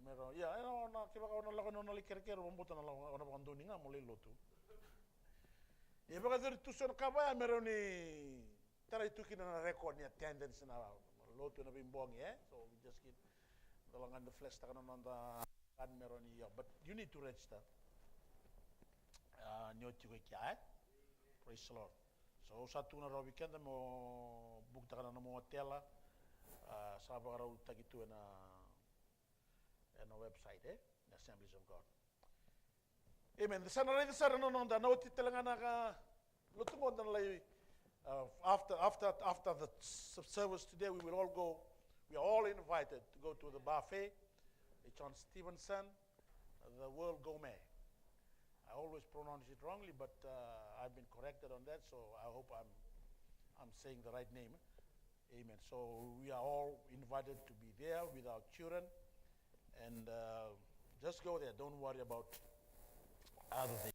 Me rawa, ia, e, o na, kevaka o na lako, o na lai kerekere, vakabauta na lako, o na vakadonui ga mo lai lotu. Ia vakayacori tu so na ka vaya, me rawa ni tarai tu kina na record ni attendance na lotu ena veibogi, e? So we just keep, da lako ga da flash taka na noda card me rawa ni, ia, but you need to register. Ah, ni o tiko i kea, e? Praise the Lord. So, au sa tukuna rawa vei keda mo bukitaka na nomu otela, ah, sa vakarautaki tu ena, ena website, e? Na Assemblies of God. Amen. Da sa na raica sara na noda, na oti tale ga na ka, lotu qo da na lai, uh, after, after, after the s-, service today, we will all go, we are all invited to go to the buffet. It's on Stevenson, the World Gourmet. I always pronounce it wrongly, but, uh, I've been corrected on that, so I hope I'm, I'm saying the right name. Amen. So we are all invited to be there with our children, and, uh, just go there. Don't worry about other things.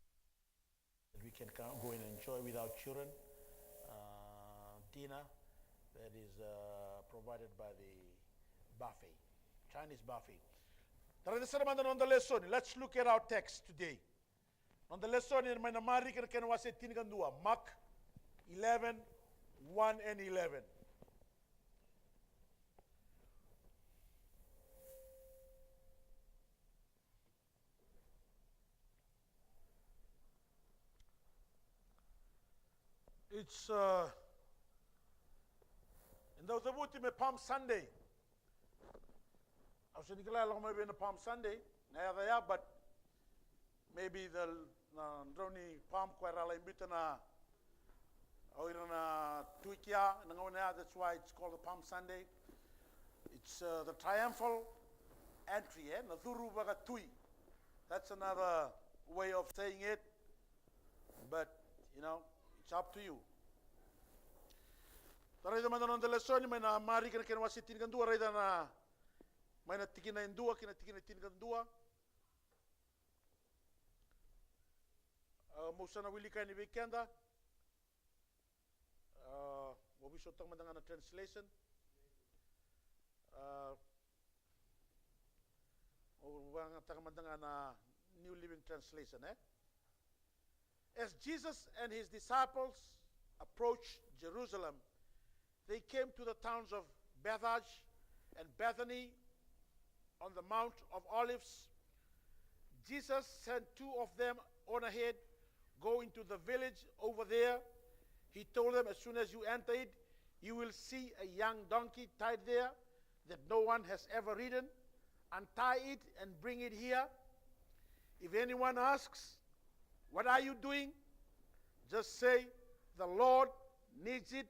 That we can come, go and enjoy with our children, uh, dinner that is, uh, provided by the buffet, Chinese buffet. Da raica sara mada na noda lesoni. Let's look at our text today. Noda lesoni mai na Marika na kena wase tinikadua, Mark eleven, one and eleven. It's, uh, e dau cavuti me Palm Sunday. Au sega ni kila e lako mai vei na Palm Sunday na yaca ya, but maybe the, na drau ni Palm ko era lai biuta na, o ira na tui kea na gauna ya, that's why it's called the Palm Sunday. It's, uh, the triumphal entry, e? Na curu vakatui. That's another way of saying it. But, you know, it's up to you. Da raica mada na noda lesoni mai na Marika na kena wase tinikadua, raica na mai na tikina e dua ki na tikina e tinikadua. A, mo sa na wilika yani vei keda. A, mo veisautaka mada ga na translation. A, mo vagataka mada ga na New Living Translation, e? As Jesus and his disciples approached Jerusalem, they came to the towns of Bethphage and Bethany on the Mount of Olives. Jesus sent two of them on ahead, "Go into the village over there," he told them. "As soon as you enter it, you will see a young donkey tied there that no one has ever ridden. Untie it and bring it here. If anyone asks, 'What are you doing?' just say, 'The Lord needs it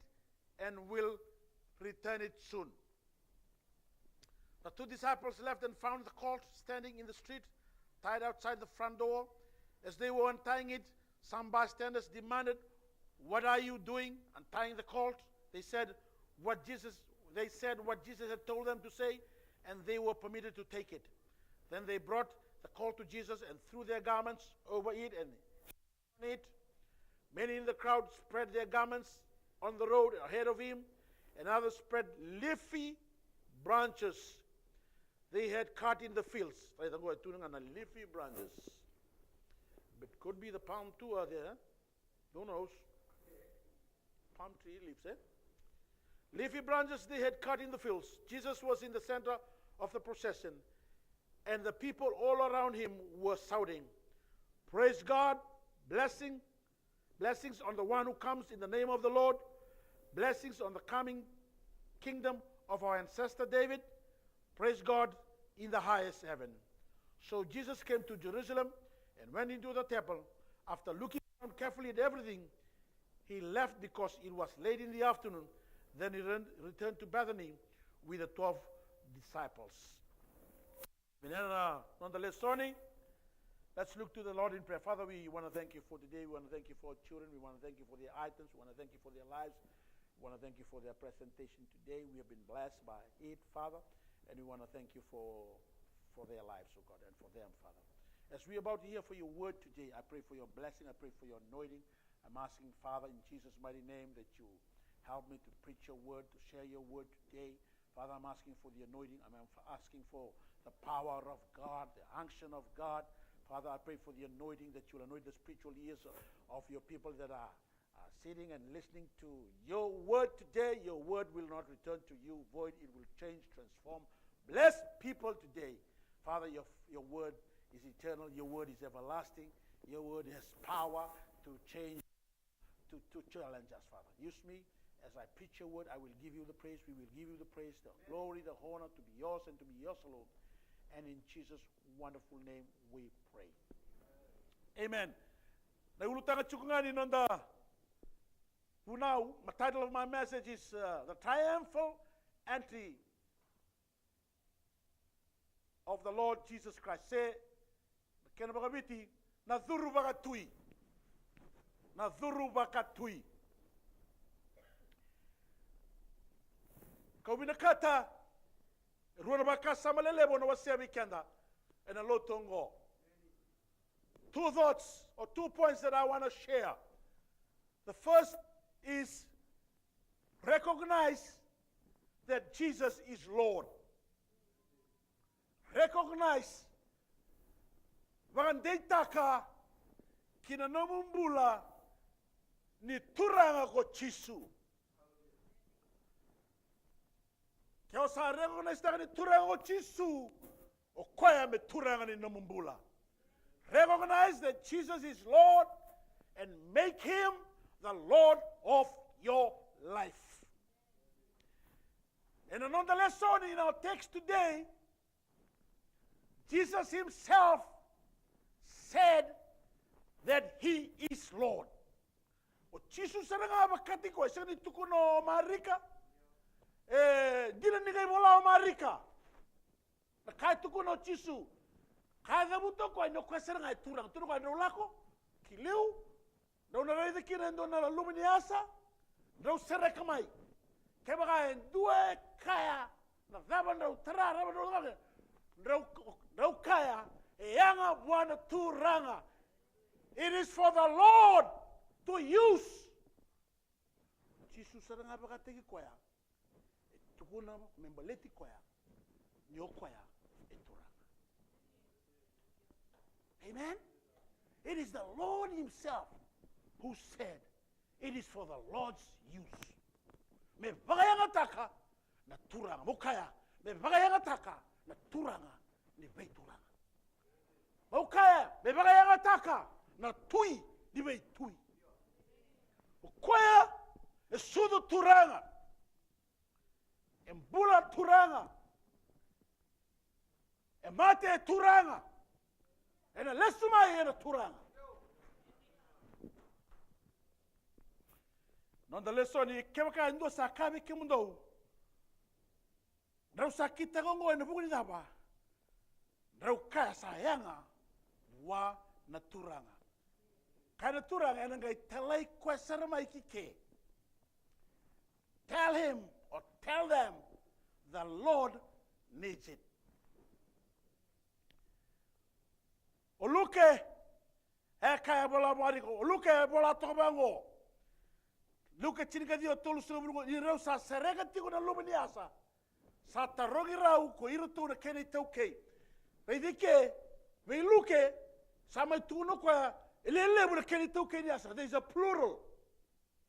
and will return it soon.'" The two disciples left and found the colt standing in the street, tied outside the front door. As they were untying it, some bystanders demanded, "What are you doing untying the colt?" They said what Jesus, they said what Jesus had told them to say, and they were permitted to take it. Then they brought the colt to Jesus and threw their garments over it and on it. Many in the crowd spread their garments on the road ahead of him, and others spread leafy branches they had cut in the fields. Raica qo, e tu ga na leafy branches. But could be the palm too are there. Who knows? Palm tree leaves, eh? Leafy branches they had cut in the fields. Jesus was in the center of the procession, and the people all around him were shouting, "Praise God, blessing, blessings on the one who comes in the name of the Lord, blessings on the coming kingdom of our ancestor David." Praise God in the highest heaven. So Jesus came to Jerusalem and went into the temple. After looking around carefully at everything, he left because it was late in the afternoon. Then he ren- returned to Bethany with the twelve disciples. Vinaka na noda lesoni. Let's look to the Lord in prayer. Father, we want to thank you for today. We want to thank you for our children. We want to thank you for their items. We want to thank you for their lives. We want to thank you for their presentation today. We have been blessed by it, Father, and we want to thank you for, for their lives, oh God, and for them, Father. As we are about to hear for your word today, I pray for your blessing. I pray for your anointing. I'm asking, Father, in Jesus' mighty name, that you help me to preach your word, to share your word today. Father, I'm asking for the anointing. I'm asking for the power of God, the unction of God. Father, I pray for the anointing, that you'll anoint the spiritual ears of your people that are, are sitting and listening to your word today. Your word will not return to you void. It will change, transform, bless people today. Father, your, your word is eternal. Your word is everlasting. Your word has power to change, to, to challenge us, Father. Use me as I preach your word. I will give you the praise. We will give you the praise, the glory, the honor to be yours and to be yours alone. And in Jesus' wonderful name we pray. Amen. Na ulutaga tiko ga ni noda vunau, my title of my message is, uh, the triumphal entry of the Lord Jesus Christ. Se, na kena vakaviti, na curu vakatui. Na curu vakatui. Kau vinakata, e rua na vakasama lelevu au na wasea vei keda ena lotu oqo. Two thoughts or two points that I want to share. The first is recognize that Jesus is Lord. Recognize, vakadeitaka ki na nomu bula ni Turaga ko Jisu. Ke o sa recognize taka ni Turaga ko Jisu, o koya me Turaga ni nomu bula. Recognize that Jesus is Lord and make him the Lord of your life. Ena noda lesoni, in our text today, Jesus himself said that he is Lord. O Jisu sara ga vakataki koya, e sega ni tukuna o Marika. E dina ni qai vola o Marika. Na ka e tukuna o Jisu, ka e cavuta o koya ni o koya sara ga e Turaga. Tukuna o koya, drau lako ki liu, drau na raica kina e dua na luve ni asa, drau sereka mai. Kevaka e dua e kaya, na cava drau tara, cava drau caka, drau, drau kaya, e yaga vua na Turaga. It is for the Lord to use. Jisu sara ga vakataki koya, e tukuna me baleti koya ni o koya e Turaga. Amen. It is the Lord himself who said it is for the Lord's use. Me vakayagataka na Turaga. Mo kaya, me vakayagataka na Turaga ni veituraga. Mo kaya, me vakayagataka na Tui ni veitui. O koya e sucu Turaga, e bula Turaga, e mate e Turaga, ena lesu mai ena Turaga. Noda lesoni, kevaka e dua sa kaya vei kemudou, drau sa kitaka oqo ena vuku ni cava? Drau kaya sa yaga vua na Turaga. Kaya na Turaga, ena qai talai koya sara mai ki ke. Tell him or tell them the Lord needs it. O Luke, e kaya vola vakaiko, o Luke e vola toka vaqo. Luke tinikaciwa, tolusagavulu, ni rau sa sereka tiko na luve ni asa, Sa tarogi rau ko iratou na kena itaukei. Raici ke, vei Luke, sa mai tukuna o koya, e lewe levu na kena itaukei ni Asa. There is a plural.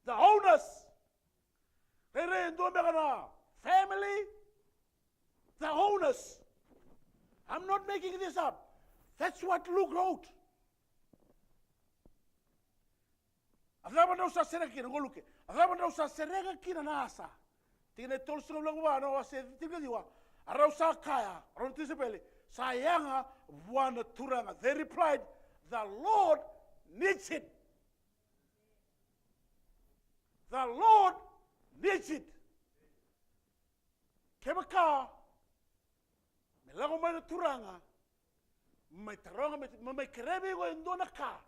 The owners. Rairai e dua beka na family. The owners. I'm not making this up. That's what Luke wrote. A cava drau sa sereka kina, qo Luke. A cava drau sa sereka kina na Asa. Tikina e tolusagavulu ka va na wase tinikaciwa. A rau sa kaya, a rau na tisaipeli, sa yaga vua na Turaga. They replied, "The Lord needs it. The Lord needs it." Kevaka me lako mai na Turaga, mai taroga, me, me mai kerea vei iko e dua na ka.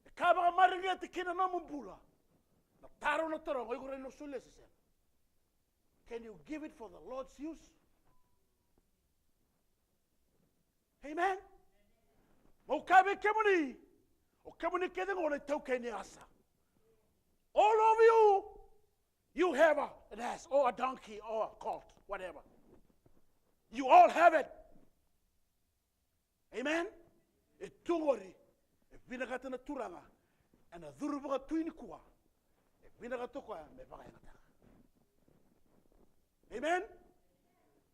E ka vakamareqeti kina na nomu bula. Na taro na taroga, o iko rawa ni solia se sega? Can you give it for the Lord's use? Amen. Meu kaya vei kemuni, o kemuni kece qo na itaukei ni Asa. All of you, you have a, an ass or a donkey or a colt, whatever. You all have it. Amen. E tu qori, e vinakata na Turaga ena curu vakatui nikua. E vinakata o koya me vakayagataka. Amen.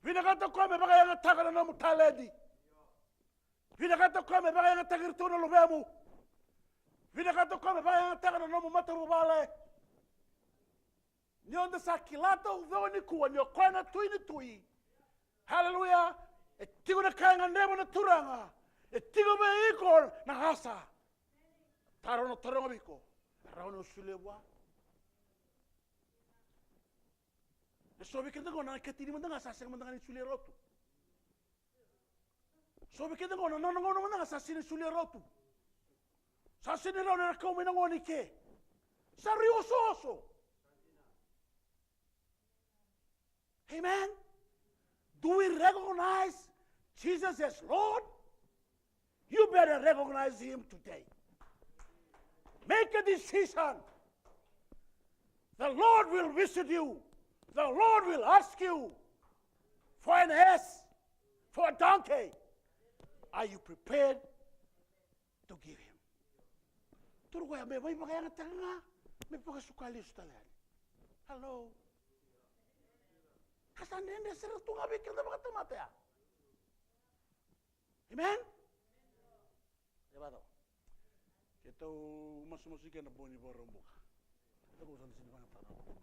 Vinakata o koya me vakayagataka na nomu taledi. Vinakata o koya me vakayagataka iratou na luvemu. Vinakata o koya me vakayagataka na nomu matavuvale. Ni o da sa kila taucoko nikua ni o koya na Tui ni tui. Haleluya. E tiko na ka e gadreva na Turaga. E tiko vei iko na Asa. Taro na taroga vei iko. E rawa ni o solia vua? E so vei keda qo na ikatini mada ga sa sega mada ga ni solia rau tu. So vei keda qo na nona gauna mada ga sa sega ni solia rau tu. Sa sega ni rawa ni ra kau mai na gone i ke. Sa rui osooso. Amen. Do we recognize Jesus as Lord? You better recognize him today. Make a decision. The Lord will visit you. The Lord will ask you for an ass, for a donkey. Are you prepared to give him? Turu koya me vakayagataka ga, me vakasuka lesu tale yani. Hello. Ka sa dredre sara tu ga vei keda vakatamata ya. Amen. E vacava? Keitou masumasu i ke na bogi ni Vakaraubuka. Keitou sa na sini vakayagataka na.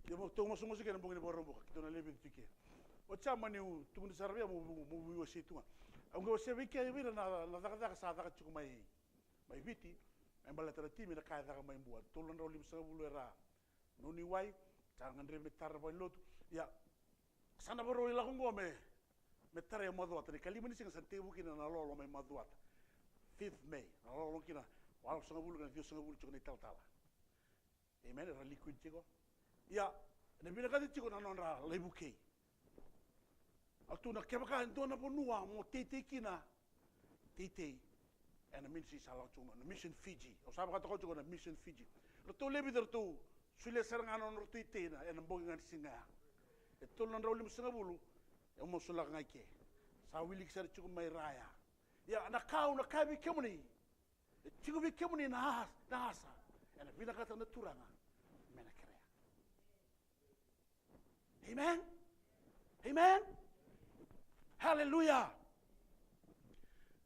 Keitou masumasu i ke na bogi ni Vakaraubuka. Keitou na lewe vitu i ke. Oti sa mani tukuni sara vei au mo, mo, mo veiwasei tu ga. Au qai wasea vei kemuni na, na cakacaka sa caka tiko mai, mai Viti. Mai baleta na timi na ka e caka mai Bua. Tolu na drau limasagavulu era nunu i wai, sa gadrevi me tara na valenilotu. Ia, sa na vakarau lako qo me, me tarai Macuata. Na ikalima ni siga sa na tekivu kina na lolo mai Macuata. Fifth May, na lolo kina, walusagavulu kei na ciwasagavulu tiko na italatala. Amen, era liquid tiko. Ia, ena vinakati tiko na nodra lai vukei. Au tukuna kevaka e dua na vanua mo teitei kina, teitei ena ministry sa lako tiko mai, na Mission Fiji. Au sa vakatoka tiko na Mission Fiji. Ratou lewe vica ratou solia sara ga na nodratou itei ena bogi ga ni siga ya. E tolu na drau limasagavulu, e masulaka ga i ke. Sa wiliki sara tiko mai ra ya. Ia, na ka au na kaya vei kemuni, e tiko vei kemuni na, na asa ena vinakata na Turaga me na kerea. Amen. Amen. Haleluya.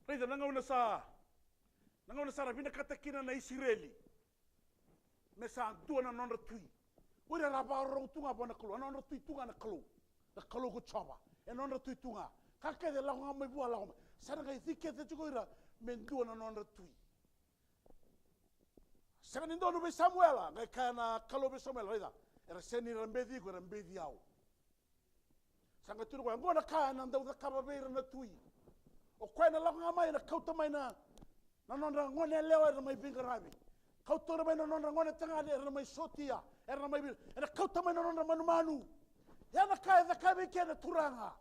Raica na gauna sa, na gauna sa ra vinakata kina na Isireli me sa dua na nodra tui. O ira ra vakarorogo tu ga vua na Kalou, a nodra tui tu ga na Kalou. Na Kalou ko Jiova, e nodra tui tu ga. Ka kece e lako ga mai vua, lako mai. Sa na qai cikece tiko ira me dua na nodra tui. Sega ni donu vei Samuela, qai kaya na Kalou vei Samuela, raica, era sega ni ra beci iko, era beci au. Sa qai tukuna o koya, oqo na ka ena dau cakava vei ira na tui. O koya ena lako ga mai, ena kauta mai na, na nodra gone yalewa era mai veiqaravi. Kauta ira mai na nodra gone tagane era mai sotia, era mai vei, ena kauta mai na nodra manumanu. Ia na ka e cakava vei keda na Turaga.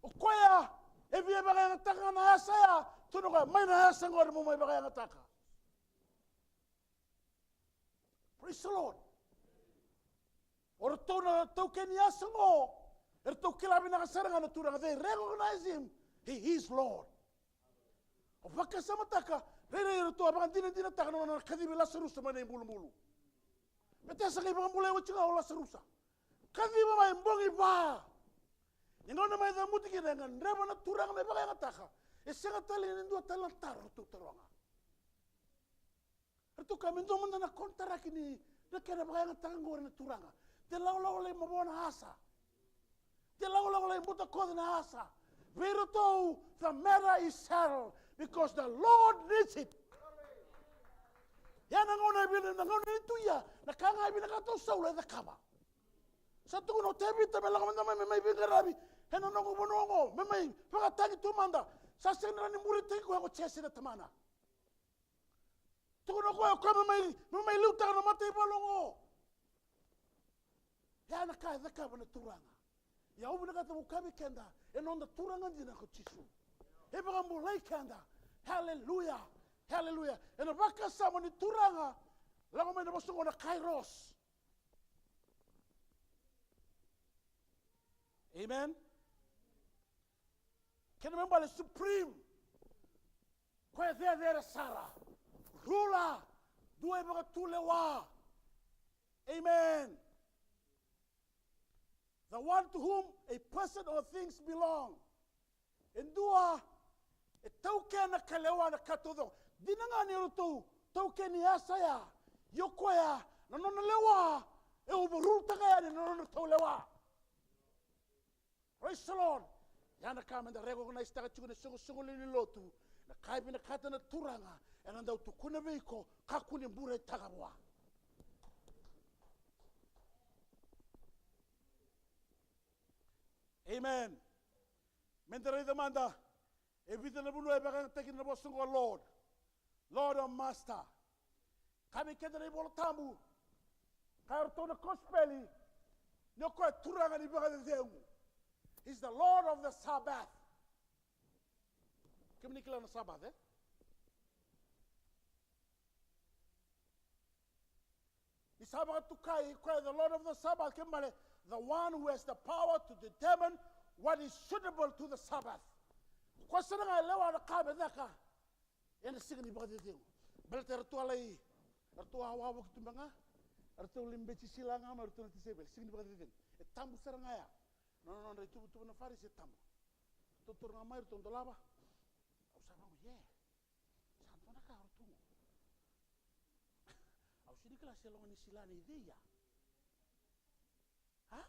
O koya e via vakayagataka ga na yasa ya, tukuna o koya, mai na yasa qori mo mai vakayagataka. Praise the Lord. O ratou na taukei ni yasa oqo, eratou kila vinaka sara ga na Turaga, they recognize him, he is Lord. O vakasamataka, rairai ratou a vakadinadinataka na nona kacivi Lasarusa mai na ibulubulu. Baleta sa qai vakabulai oti ga o Lasarusa. Kaciva mai bogi va. Ni gauna mai camuti kina e gadreva na Turaga me vakayagataka. E sega tale ni dua tale na taro ratou taroga. Ratou kaya me dua mada na konitaraki ni na kena vakayagataka oqori na Turaga. De lawalawa lai mavoa na asa. De lawalawa lai butakoca na asa. Vei iratou, the matter is settled because the Lord needs it. Ia na gauna e vina, na gauna e tu ia, na ka ga e vinakata o Saula e cakava. Sa tukuna o Tevita me lako mada mai me mai veiqaravi ena noqu vanua oqo, me mai vakatagi tu mada. Sa sega ni rawa ni buritaki koya ko Jese na tamana. Tukuna o koya, o koya me mai, me mai liutaka na mataivalu oqo. Ia na ka e cakava na Turaga. Ia au vinakata meu kaya vei keda, e noda Turaga dina ko Jisu. E vakabulai keda. Haleluya. Haleluya. Ena vakasama ni Turaga, lako mai na vosa oqo na kairos. Amen. Kena ibalebale supreme. Koya e cecere sara. Ruler. Dua e vakatulewa. Amen. The one to whom a person or things belong. E dua e taukena ka lewa na ka taucoko. Dina ga ni ratou taukeni yasa ya. Ia o koya na nona lewa e overrule-taka yani na nona taulewa. Praise the Lord. Ia na ka meda recognize-taka tiko na soqosoqo lewe ni lotu, na ka e vinakata na Turaga ena dau tukuna vei iko, kakua ni bureitaka vua. Amen. Meda raica mada e vica na vanua e vakayagataki na vosa oqo Lord. Lord or Master. Ka vei keda na iVola Tabu, ka ratou na kosipeli, ni o koya Turaga ni vakacecegu. He's the Lord of the Sabbath. Kemuni kila na Sabbath, e? Ni sa vakatukai koya the Lord of the Sabbath, kena ibalebale, the one who has the power to determine what is suitable to the Sabbath. Koya sara ga e lewa na ka me caka ena siga ni vakacecegu. Baleta eratou a lai, eratou a wavoki tu beka ga, eratou lai beci sila ga mai o iratou na tisaipeli, siga ni vakacecegu. E tabu sara ga ya. Na nodra ituvatuva na Farisi e tabu. Eratou taura ga mai, eratou dolava. Au sa vaqo, e. Sa dua na ka o ratou qo. Au sega ni kila se loga ni sila nei cei ya. A?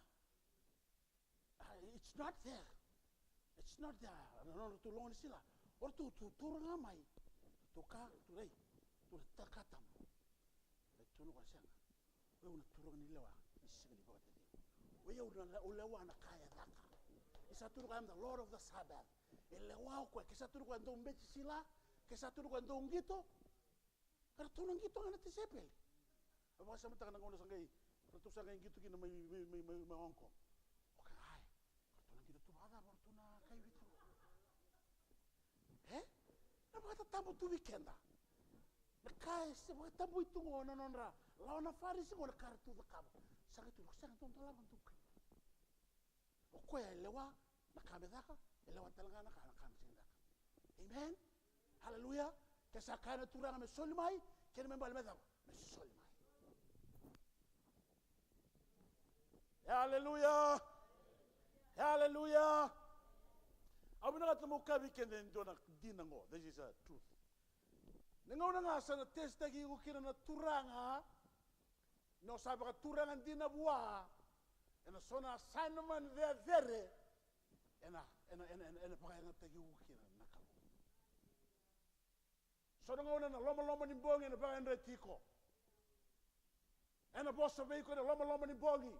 A, it's not there. It's not there. Na nodratou loga ni sila. O ratou tu, tu, taura ga mai. Tu ka, tu rei. Tu na ka tabu. Rei tu na ka sega. O yau na Turaga ni lewa, ni siga ni vakacecegu. O yau na le-, au lewa na ka e caka. Ni sa tukuna o koya, I am the Lord of the Sabbath. E lewa o koya, ke sa tukuna o koya dou beci sila, ke sa tukuna o koya dou qito. Eratou na qito ga na tisaipeli. Au vakasamataka na gauna sa qai, ratou sa qai qito kina mai, mai, mai, mai, mai Hong Kong. O koya, ai, ratou na qito tu vakacava, ratou na kai Viti. E? Na vakatatabu tu vei keda. Na ka e se vakatabui tu qo na nodra lawa na Farisi qo na ka ratou cakava. Sa qai tu, sega, dou dolava, dou kai. O koya e lewa na ka me caka, e lewa tale ga na ka, na ka me sega ni caka. Amen. Haleluya. Ke sa kaya na Turaga me soli mai, kena ibalebale me cava? Me soli mai. Haleluya. Haleluya. Au vinakata meu kaya vei keda e dua na dina qo. This is a truth. Na gauna ga sa na test-taki iko kina na Turaga, ni o sa vakaturaga dina vua, ena so na assignment cecere, ena, ena, ena, ena, ena vakayagataki iko kina na Kalou. So na gauna na lomaloma ni bogi ena vakayadrati iko. Ena vosa vei iko ena lomaloma ni bogi.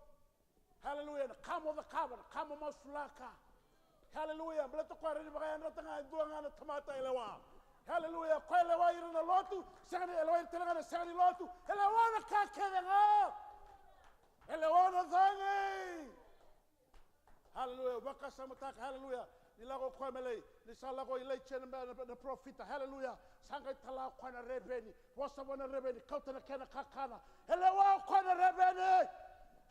Haleluya. Na ka mo cakava, na ka mo masulaka. Haleluya. Baleta o koya e rawa ni vakayadrata ga e dua ga na tamata e lewa. Haleluya. O koya e lewai ira na lotu, sega ni, e lewai ira tale ga na sega ni lotu. E lewa na ka kece ga. E lewa na cagi. Haleluya. Vakasamataka, haleluya. Ni lako o koya me lai, ni sa lako o Ilaija na, na, na parofita. Haleluya. Sa qai tala o koya na reveni. Vosa vua na reveni, kauta na kena kakana. E lewa o koya na reveni.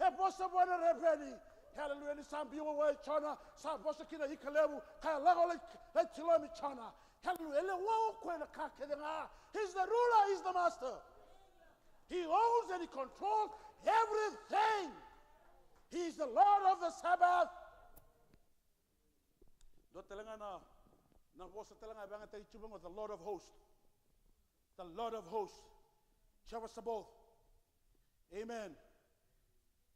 E vosa vua na reveni. Hallelujah. Ni sa biu vua o Jona, sa vosa kina i Kalevu, ka lako lai, lai tilomi Jona. Hallelujah. E lewa o koya na ka kece ga. He's the ruler, he's the master. He owns and he controls everything. He is the Lord of the Sabbath. Dua tale ga na, na vosa tale ga e vakayagataki tiko vaqo, the Lord of hosts. The Lord of hosts. Jehovah Sabaoth. Amen.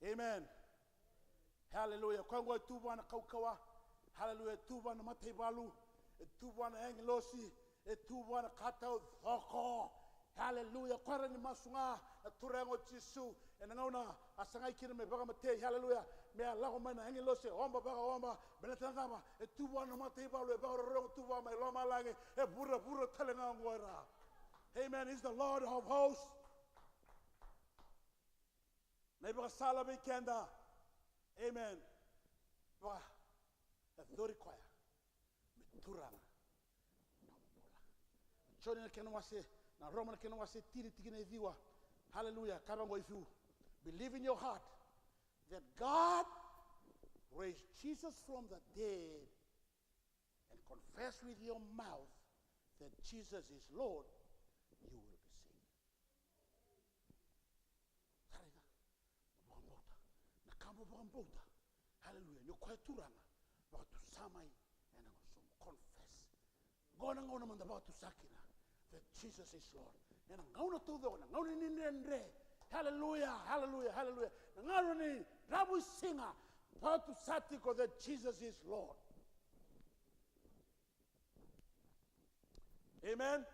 Amen. Hallelujah. Koya oqo e tu vua na kaukauwa. Hallelujah. E tu vua na mataivalu. E tu vua na agilosi. E tu vua na ka taucoko. Hallelujah. Koya rawa ni masu ga na Turaga o Jisu. Ena gauna a sagai kina me vakamatei. Hallelujah. Me a lako mai na agilosi, e oba vakaoba. Baleta na cava? E tu vua na mataivalu, e vakarorogo tu vua mai lomalagi. E vuravura tale ga oqo era. Amen. He's the Lord of hosts. Na ivakasala vei keda. Amen. Vaka, e cori koya me Turaga na nomu bula. Joni na kena wase, na Roma na kena wase tini, tikina e ciwa. Hallelujah. Ka vaqo, if you believe in your heart that God raised Jesus from the dead and confess with your mouth that Jesus is Lord, you will be saved. Sa raica na vakabauta, na ka mo vakabauta. Hallelujah. Ni o koya Turaga, vakatusa mai ena gusumu. Confess. Qo na gauna mada vakatusa kina that Jesus is Lord. Ena gauna taucoko, na gauna ni dredre. Hallelujah, hallelujah, hallelujah. Na gauna ni dravuisiga, vakatusa tiko that Jesus is Lord. Amen.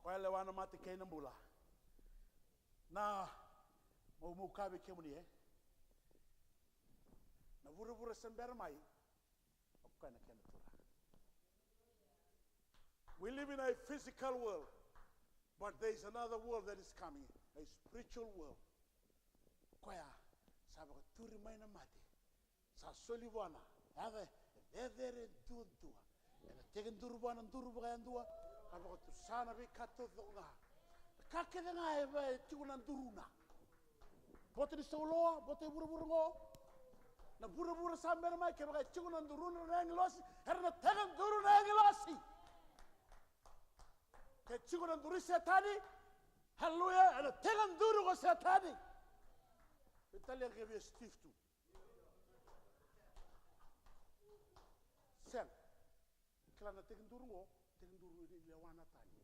Koya e lewa na mate kei na bula. Na, meu, meu kaya vei kemuni, e? Na vuravura sa bera mai, o koya na kena Turaga. We live in a physical world, but there is another world that is coming, a spiritual world. Koya sa vakaturi mai na mate. Sa soli vua na yaca e cecere duadua. Ena tekiduru vua na duru vakayadua, ka vakatusa na veika taucoko ga. Na ka kece ga e va e tiko na duruna. Bota ni sauloa, bota e vuravura oqo. Na vuravura sa bera mai, kevaka e tiko na duruna na agilosi, era na tekiduru na agilosi. Ke tiko na duru i Setani, hallelujah, ena tekiduru ko Setani. Italia ke via Steve tu. Sega. Kila na tekiduru qo, tekiduru ni lewa na tani.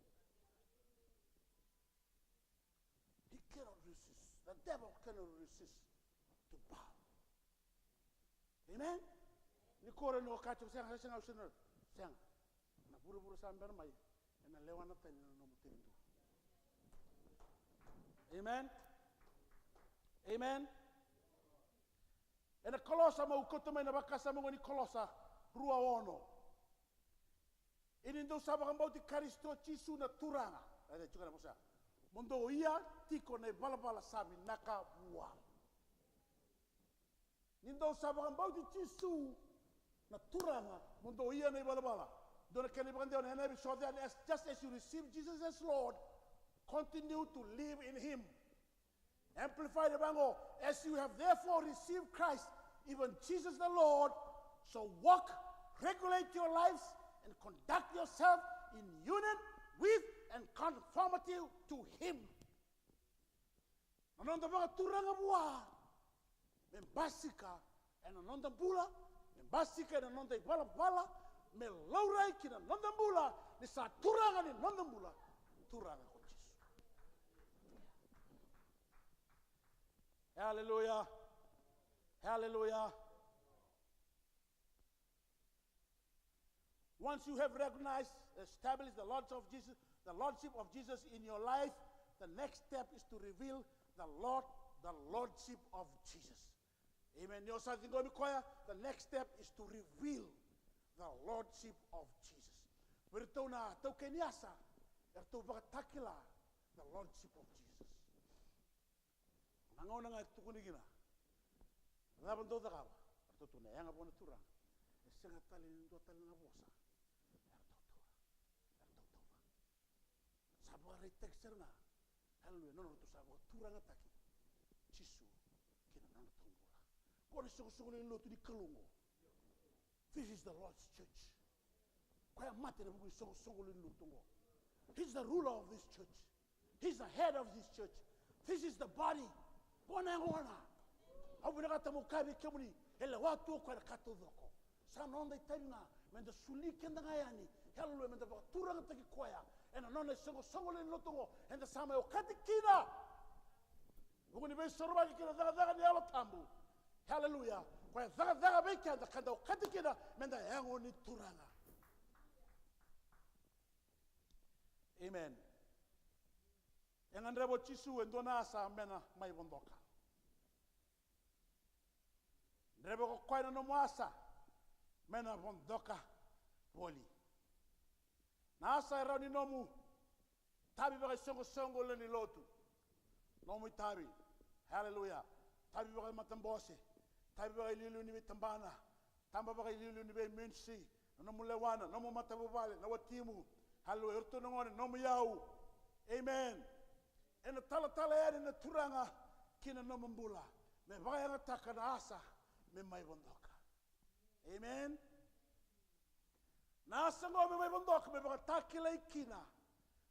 He cannot resist. The devil cannot resist to bow. Amen? Ni kore ni o kati, sega, sega, sega, sega. Na vuravura sa bera mai, ena lewa na tani na nomu tekiduru. Amen? Amen? Ena Kolosa, meu kauta mai na vakasama qo ni Kolosa rua ono. Ia ni dou sa vakabauti Karisito Jisu na Turaga. Raica tiko na vosa. Mo dou ia tiko na ivalavala sa vinaka vua. Ni dou sa vakabauti Jisu na Turaga, mo dou ia na ivalavala. Dua na kena ivakadewa na N I V, so that as, just as you receive Jesus as Lord, continue to live in him. Amplified e vaqo, as you have therefore received Christ, even Jesus the Lord, so walk, regulate your lives, and conduct yourself in union with and conformity to him. Na noda vakaturaga vua, me basika ena noda bula, me basika ena noda ivalavala, me laurai ki na noda bula, ni sa Turaga ni noda bula, Turaga ko Jisu. Hallelujah. Hallelujah. Once you have recognized, established the Lordship of Jesus, the Lordship of Jesus in your life, the next step is to reveal the Lord, the Lordship of Jesus. Amen. Ni o sa ciqomi koya, the next step is to reveal the Lordship of Jesus. Vei iratou na taukei ni asa, eratou vakatakila the Lordship of Jesus. Na gauna ga e tukuni kina, cava dou cakava? Eratou tukuna, yaga vua na Turaga. E sega tale ni dua tale na vosa. Eratou taura. Eratou tauva. Sa vakaraitaki sara ga. Haleluya. Nona ratou sa vakaturagataki Jisu Ko na isoqosoqo lewe ni lotu ni Kalou qo. This is the Lord's church. Koya mate ena vuku ni soqosoqo lewe ni lotu qo. He's the ruler of this church. He's the head of this church. This is the body. Qo na yaqona. Au vinakata meu kaya vei kemuni, e lewa tu o koya na ka taucoko. Sa noda itavi ga meda soli keda ga yani. Haleluya, meda vakaturagataki koya ena nona isoqosoqo lewe ni lotu qo eda sa mai okati kina. Vuku ni veisorovaki kei na cakacaka ni Yalo Tabu. Haleluya. Koya e cakacaka vei keda ka da okati kina meda yago ni turaga. Amen. E gadreva o Jisu e dua na asa me na mai vodoka. Dreve ko koya na nomu asa me na vodoka voli. Na asa e rawa ni nomu tavi vakaisoqosoqo lewe ni lotu. Nomu itavi. Haleluya. Tavi vakamatabose. Tavi vakailiuliu ni veitabana. Taba vakailiuliu ni veiministry. Na nomu lewa, na nomu matavuvale, na watimu. Haleluya. Iratou na gone, nomu iyau. Amen. Ena talatala yani na Turaga ki na nomu bula me vakayagataka na asa me mai vodoka. Amen. Na asa oqo me mai vodoka me vakatakilai kina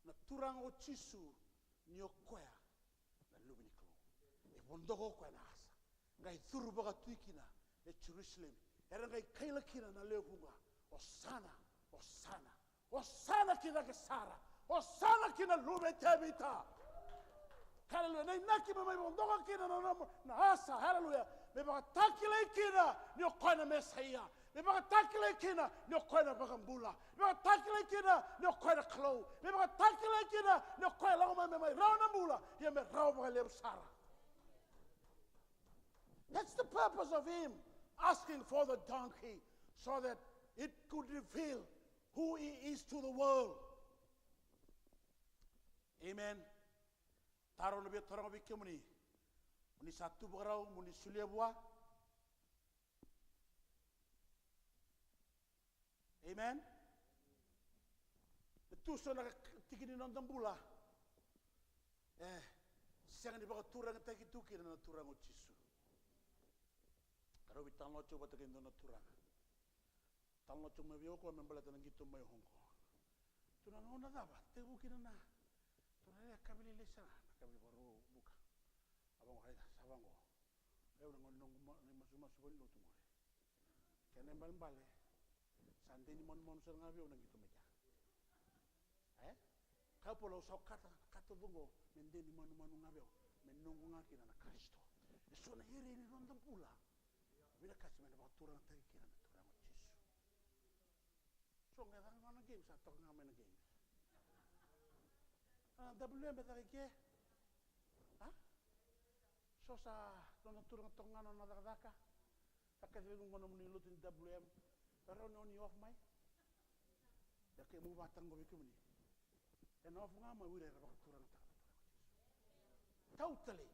na Turaga o Jisu ni o koya na Luve ni Kalou. E vodoka o koya na asa. Qai curu vakatui kina e Jerusalemi. Era qai kaila kina na lewe vuqa, Osana, Osana, Osana ki cake sara. Osana ki na Luve i Tevita. Haleluya. Na inaki me mai vodoka kina na, na, na asa. Haleluya. Me vakatakilai kina ni o koya na Mesaia. Me vakatakilai kina ni o koya na vakabula. Me vakatakilai kina ni o koya na Kalou. Me vakatakilai kina ni o koya lako mai me mai rawa na bula. Ia me rawa vakalevu sara. That's the purpose of him asking for the donkey, so that it could reveal who he is to the world. Amen. Taro na via taroga vei kemuni. Mo ni sa tu vakarau, mo ni solia vua. Amen. E tu so na tiki ni noda bula e sega ni vakaturagataki tu kina na Turaga o Jisu. Ka rau veitalanoa tiko vata kei dua na turaga. Talanoa tiko mai vei au o koya me baleta na qito mai Hong Kong. Tu na gauna cava tekivu kina na turaga e yakavi lailai sara, na yakavi vakarua buka. A vaqo, raica, sa vaqo. Au na gone noqu ma-, na masumasu vale ni lotu qori. Kena ibalebale sa dei ni manumanu sara ga vei au na qito mai kea. E? Kaya o Paula, au sa okata na ka taucoko me dei ni manumanu ga vei au, me noqu ga kina na Karisito. E so na area ni noda bula vinakati me na vakaturagataki kina na Turaga o Jisu. So ga e caka ga na games, sa toka ga mai na games. A, W M e caka i ke. A? So sa nona turaga toka ga nona cakacaka. Sa kaci vei koya nomuni lotu ni W M. E rawa ni o ni off mai. Ia kemuni vata qo vei kemuni. Ena off ga mai o ira era vakaturagataka na Turaga o Jisu. Totally.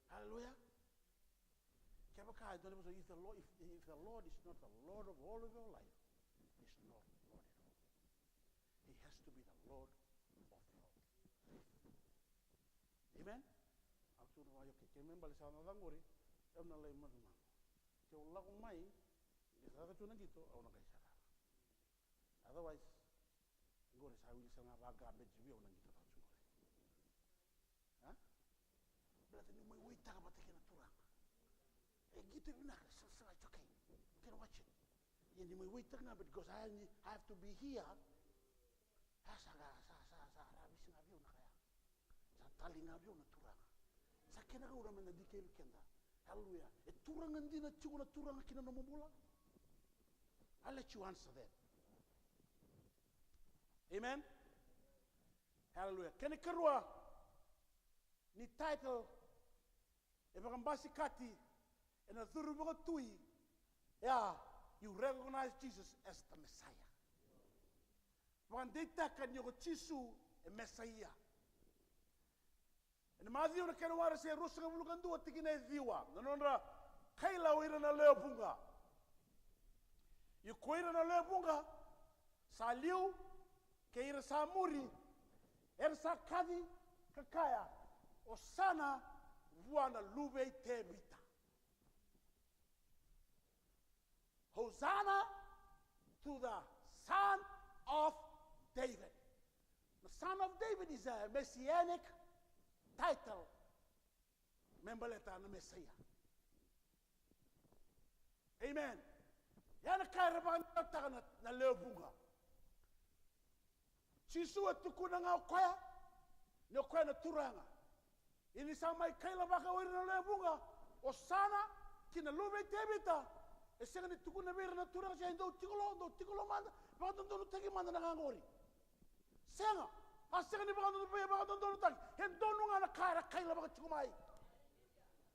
Hallelujah. Kevaka e dua na vosa, if the Lord, if, if the Lord is not the Lord of all of your life, he's not Lord at all. He has to be the Lord of your life. Amen? Au tukuna vaka, okay, ke me baleta sa na cagori, au na lai manumanu. Ke au lako mai, ke caka tu na qito, au na qai sarava. Otherwise, qori sa wili sara ga vaka beci vei au na qito tau tu qori. A? Baleta ni mai waitaka vata kei na Turaga. E qito vinaka, sa, sa, it's okay. You can watch it. Ia ni mai waitaka ga, but because I, I have to be here. A, sa ga, sa, sa, sa ravisi ga vei au na ka ya. Sa tali ga vei au na Turaga. Sa kena gauna me na dikevi keda. Hallelujah. E Turaga dina tiko na Turaga ki na nomu bula? I'll let you answer that. Amen. Hallelujah. Kena ikarua ni title e vakabasikati ena curu vakatui, ya, you recognize Jesus as the Messiah. Vakadeitaka ni o Jisu e Mesaia. Ena Maciu na kena wase e ruasagavulu ka dua tikina e ciwa, na nodra kaila o ira na lewe vuqa. Ia ko ira na lewe vuqa sa liu kei ira sa muri, era sa kaci ka kaya, Osana vua na Luve i Tevita. Hosanna to the Son of David. The Son of David is a messianic title me baleta na Mesaia. Amen. Ia na ka era vakadewataka na, na lewe vuqa. Jisu e tukuna ga o koya ni o koya na Turaga. Ia ni sa mai kailavaka o ira na lewe vuqa, Osana ki na Luve i Tevita. E sega ni tukuna vei ira na turaga se dou tiko lo, dou tiko lo mada, vakadodonutaki mada na ka qori. Sega, a sega ni vakadodonu, vakadodonutaki. E donu ga na ka era kailavaka tiko mai.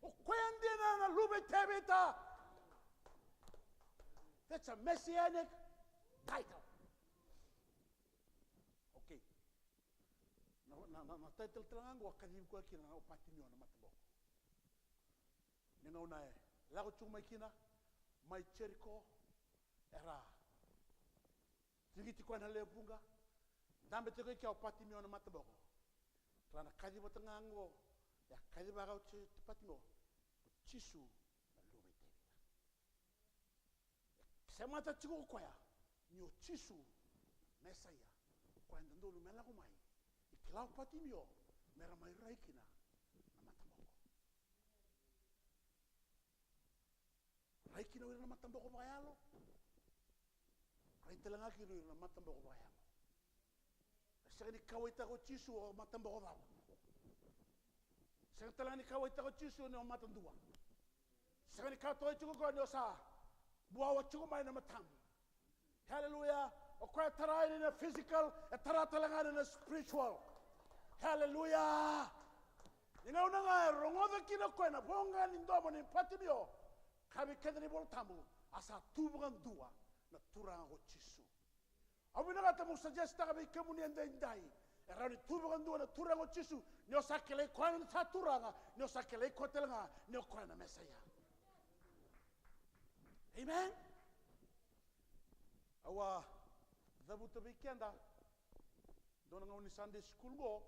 O koya dina na Luve i Tevita. That's a messianic title. Okay. Na, na, na, na title tale ga qo a kacivi koya kina o Patimio na mataboko. Ni gauna e lako tiko mai kina mai Jeriko, era cigiti koya na lewe vuqa, dabe tiko i kea o Patimio na mataboko. Kila na kaci vata ga qo, e a kacivaka o Ji-, Patimio, o Jisu na Luve i Tevita. E semata tiko o koya ni o Jisu na Mesaia, o koya e dodonu me lako mai. E kila o Patimio me ra mai rai kina na mataboko. Rai kina o ira na mataboko vakayalo. Rai tale ga kina o ira na mataboko vakayalo. E sega ni kauwaitaka o Jisu o mataboko cava. Sega tale ga ni kauwaitaka o Jisu ni o matadua. Sega ni kauwaitaka o Jisu ni o sa buawa tiko mai na matamu. Haleluya. O koya e tara yani na physical, e tara tale ga yani na spiritual. Haleluya. Ni gauna ga e rogoca kina o koya na voqa ni domo nei Patimio, kaya vei keda na iVola Tabu, a sa tu vakadua na Turaga ko Jisu. Au vinakata meu suggest-taka vei kemuni edaidai, e rawa ni tu vakadua na Turaga ko Jisu, ni o sa kilai koya ni sa Turaga, ni o sa kilai koya tale ga ni o koya na Mesaia. Amen. Au a cavuta vei keda dua na gauna ni Sunday school qo,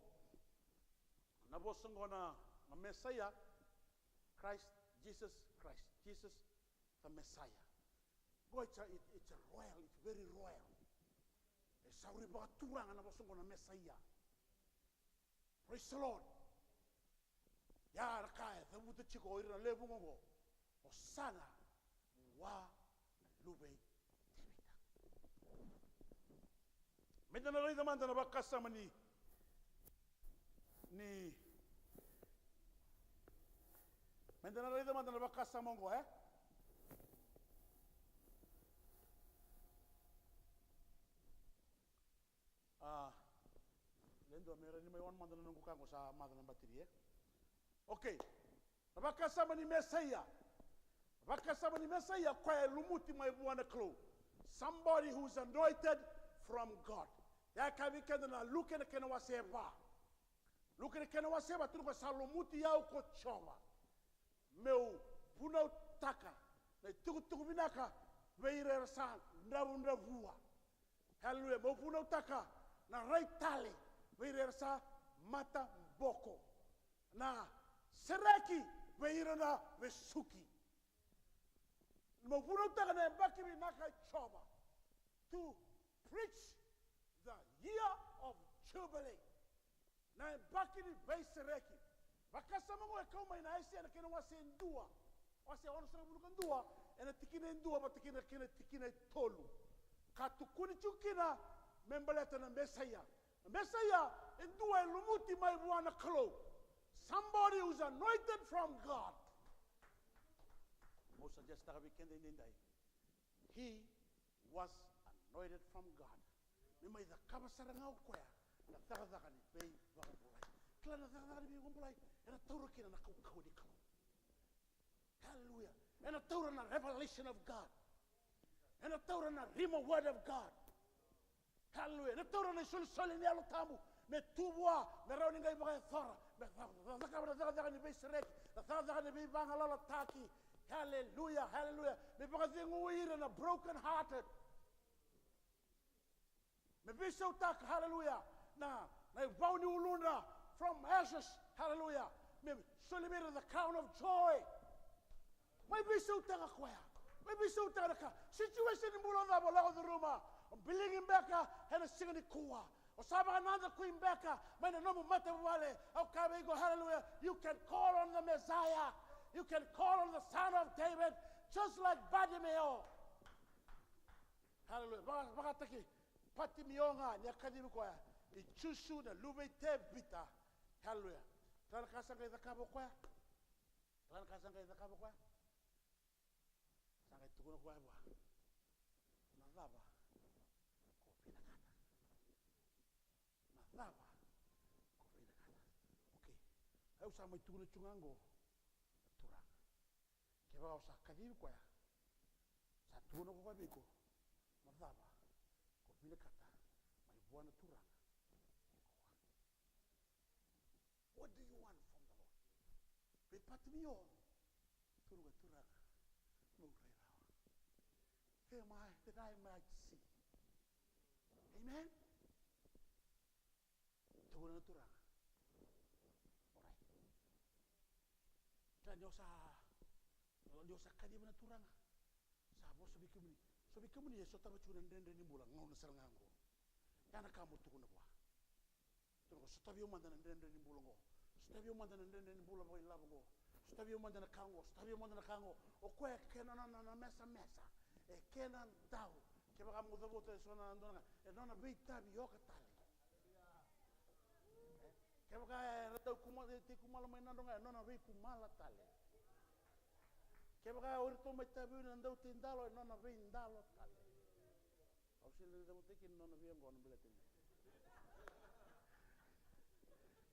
na vosa qo na, na Mesaia, Christ, Jesus Christ, Jesus the Messiah. Qo it's a, it, it's a royal, it's very royal. E sauri vakaturaga na vosa qo na Mesaia. Praise the Lord. Ia na ka e cavuta tiko o ira na lewe vuqa qo, Osana vua na Luve i Tevita. Meda na raica mada na vakasama ni, ni, meda na raica mada na vakasama oqo, e? A, le dua me rawa ni mai on mada na noqu ka qo, sa maca na batiri, e? Okay. Na vakasama ni Mesaia. Vakasama ni Mesaia, koya e lumuti mai vua na Kalou. Somebody who's anointed from God. Ia e kaya vei keda na Luke na kena wase va. Luke na kena wase va, tukuna koya sa lumuti au ko Jiova. Meu vunautaka na itukutuku vinaka vei ira era sa dravudravua. Haleluya. Meu vunautaka na rai tale vei ira era sa mataboko. Na sereki vei ira na vesuki. Meu vunautaka na yabaki vinaka i Jiova. To preach the year of Jubilee. Na yabaki ni veisereki. Vakasama oqo e kau mai na Aisea na kena wase e dua. Wase onosagavulu ka dua, ena tikina e dua vata kei na kena tikina e tolu. Ka tukuni tiko kina me baleta na Mesaia. Na Mesaia e dua e lumuti mai vua na Kalou. Somebody who's anointed from God. Meu suggest-taka vei keda edaidai. He was anointed from God. Me mai cakava sara ga o koya na cakacaka ni veivakabulai. Kila na cakacaka ni veivakabulai, ena taura kina na kaukauwa ni Kalou. Hallelujah. Ena taura na revelation of God. Ena taura na rhema word of God. Hallelujah. Ena taura na isolisoli ni Yalo Tabu. Me tu vua, me rawa ni qai vakayacora. Me ca-, ca-, cakava na cakacaka ni veisereki. Na cakacaka ni veivagalalataki. Hallelujah, hallelujah. Me vakacegui ira na broken hearted. Me veisautaka, hallelujah, na, na ivau ni uludra, from ashes, hallelujah. Me soli vei ira the crown of joy. Mai veisautaka koya. Mai veisautaka na ka. Situation ni bula cava o lako curuma. O biligi beka ena siga nikua. O sa vakanadakui beka mai na nomu matavuvale. Au kaya vei iko, hallelujah. You can call on the Messiah. You can call on the Son of David, just like Bartimeo. Hallelujah. Vaka, vakataki Patimio ga ni a kacivi koya i Jisu na luve i Tevita. Hallelujah. Kila na ka sa qai cakava o koya? Kila na ka sa qai cakava o koya? Sa qai tukuna o koya vua, na cava ko vinakata? Na cava ko vinakata? Okay. Au sa mai tukuna tu ga qo, na Turaga. Kevaka o sa kacivi koya, sa tukuna ko koya vei iko, na cava ko vinakata mai vua na Turaga? What do you want from the Lord? Vei Patimio, tukuna, Turaga, meu rai rawa. Am I that I might see? Amen. Tukuna na Turaga. Orait. Kila ni o sa, ni o sa kaciva na Turaga. Sa vosa vei kemuni. So vei kemuni e sotava tiko na dredre ni bula, gauna sara ga oqo. Ya na ka mo tukuna vua. Tukuna, sotavi au mada na dredre ni bula oqo. Sotavi au mada na dredre ni bula vakailavo oqo. Sotavi au mada na ka oqo, sotavi au mada na ka oqo. O koya e kena na, na, na mesamesa. E kena dau. Kevaka mo cavuta e so na dua na ka, e nona veitavi oka tale. E, kevaka era dau kumala, e tei kumala mai Nadroga, e nona veikumala tale. Kevaka o iratou mai Taveuni na dau tei dalo, e nona veidalo tale. Au sega ni cavuta kina na nona vei oqo na baleta ni.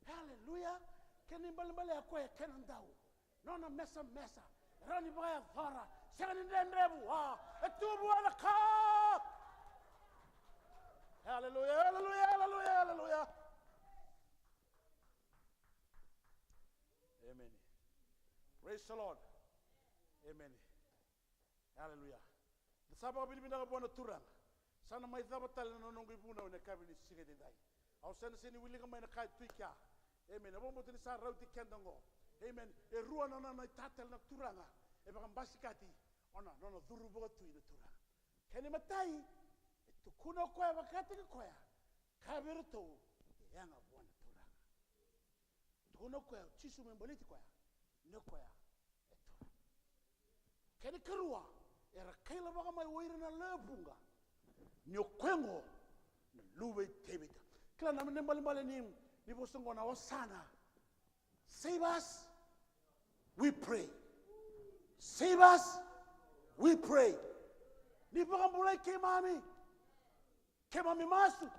Haleluya. Kena ibalebale ya, koya e kena dau. Nona mesamesa. E rawa ni vakayacora. Sega ni dredre vua. E tu vua na ka. Haleluya, haleluya, haleluya, haleluya. Amen. Praise the Lord. Amen. Haleluya. Da sa vakavinavinaka vua na Turaga. Sa na mai cava tale na noqu ivunau ena yakavi ni siga edaidai. Au sa na sega ni wilika mai na ka e tu i kea. Amen. Au vakabauta ni sa rauti keda oqo. Amen. E rua na nona itatale na Turaga. E vakabasikati. Ona nona curu vakatui na Turaga. Kena imatai, e tukuna o koya vakataki koya. Kaya vei iratou, yaga vua na Turaga. Tukuna o koya o Jisu me baleti koya, ni o koya e Turaga. Kena ikarua, era kailavaka mai o ira na lewe vuqa, ni o koya oqo na luve i Tevita. Kila na, na ibalebale ni, ni vosa oqo na Osana. Save us, we pray. Save us, we pray. Ni vakabulai keimami. Keimami masu,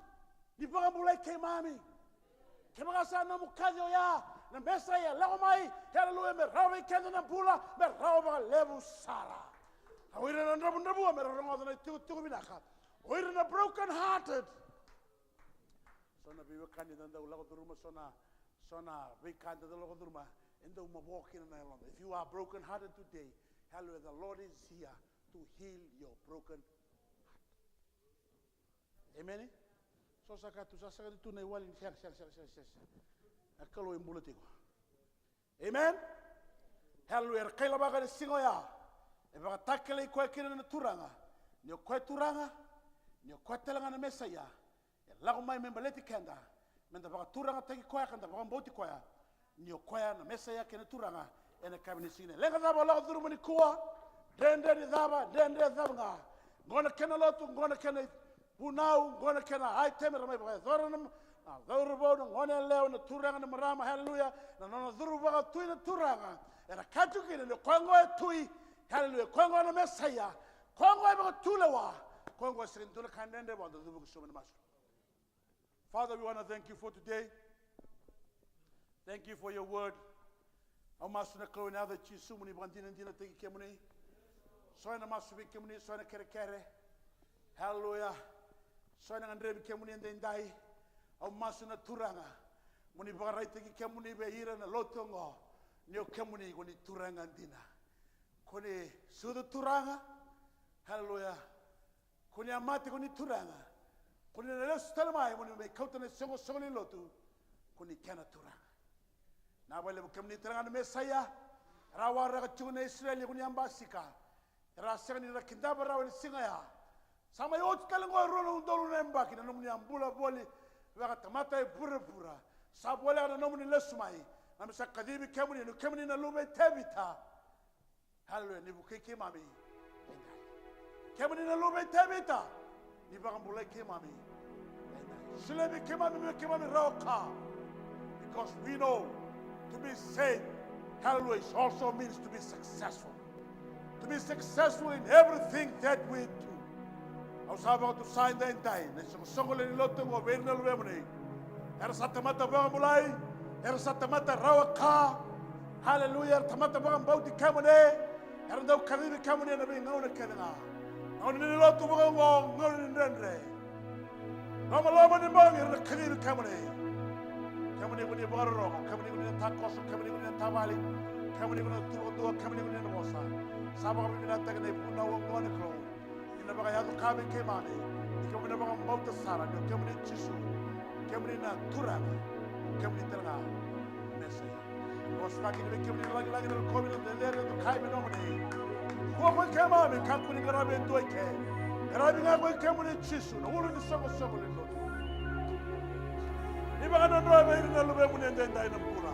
ni vakabulai keimami. Kevaka sa nomu kaci oya, na Mesaia, lako mai, haleluya, me rawa vei keda na bula, me rawa vakalevu sara. O ira na dravudravua, me ra rogoca na itukutuku vinaka. O ira na broken hearted. So na veiwekani da dau lako curuma, so na, so na veika da dau lako curuma, e dau mavoa kina na yaloda. If you are broken hearted today, hallelujah, the Lord is here to heal your broken heart. Amen. So sa ka tu, sa saka tu na iwali ni sega, sega, sega, sega, sega. Na Kalou e bula tiko. Amen. Hallelujah. Era kailavaka ena siga oya. E vakatakilai koya kina na Turaga. Ni o koya Turaga, ni o koya tale ga na Mesaia. E lako mai me baleti keda. Meda vakaturagataki koya, ka da vakabauti koya. Ni o koya na Mesaia kei na Turaga. Ena yakavi ni siga. Leqa cava o lako curuma nikua? Dredre ni cava? Dredre cava ga? Qo na kena lotu, qo na kena vunau, qo na kena item era mai vakayacora na, na cauravou, na goneyalewa, na turaga, na marama, haleluya. Na nona curu vakatui na Turaga. Era kaya tu kina ni o koya oqo e tui, haleluya, koya oqo na Mesaia, koya oqo e vakatulewa, koya oqo e sega ni dua na ka dredre vua. Da cuva ki sobu ena masu. Father, we want to thank you for today. Thank you for your word. Au masu na Kalou ena yaca i Jisu mo ni vakadinadinataki kemuni. So ena masu vei kemuni, so ena kerekere. Haleluya. So ena gadrevi kemuni edaidai. Au masu na Turaga mo ni vakaraitaki kemuni vei ira na lotu oqo. Ni o kemuni ko ni Turaga dina. Ko ni sucu Turaga. Haleluya. Ko ni a mate, ko ni Turaga. Ko ni na lesu tale mai mo ni mai kauta na isoqosoqo ni lotu. Ko ni kena Turaga. Na vakalevu kemuni tale ga na Mesaia. Ra waraka tiko na Isireli, ko ni a basika. Era a sega ni ra kidava rawa ena siga ya. Sa mai oti tale qo e rua na udolu na yabaki na nomuni a bula voli vaka tamata e vurevure. Sa voleka na nomuni lesu mai. Keimami sa kacivi kemuni, ni o kemuni na Luve i Tevita. Haleluya, ni vukei keimami. Kemuni na Luve i Tevita, ni vakabulai keimami. Solia vei keimami me keimami rawa ka. Because we know to be saved, haleluya, it also means to be successful. To be successful in everything that we do. Au sa vakatusa edaidai na isoqosoqo lewe ni lotu oqo vei ira na luvemuni. Era sa tamata vakabulai, era sa tamata rawa ka. Haleluya, era tamata vakabauti kemuni. Era dau kacivi kemuni ena veigauna kece ga. Gauna ni lotu vakaoqo, gauna ni dredre. Lomaloma ni bogi era na kacivi kemuni. Kemuni ko ni vakarorogo, kemuni ko ni na takoso, kemuni ko ni na tavali, kemuni ko ni na tuvakarua, kemuni ko ni na vosa. Sa vakavinavinakataki na ivunau oqo na Kalou. Ni na vakayaco ka vei keimami, ni keimami na vakabauta sara ni o kemuni Jisu, kemuni na Turaga, kemuni tale ga Mesaia. Vosataki ni vei kemuni na lagilagi, na rokovi, na cecere, na dokai me nomuni. Kua ko i keimami, kakua ni qaravi e dua i ke. Qaravi ga ko i kemuni Jisu, na ulu ni soqosoqo lewe ni lotu. Ni vakadrodroya vei ira na luvemuni edaidai na bula.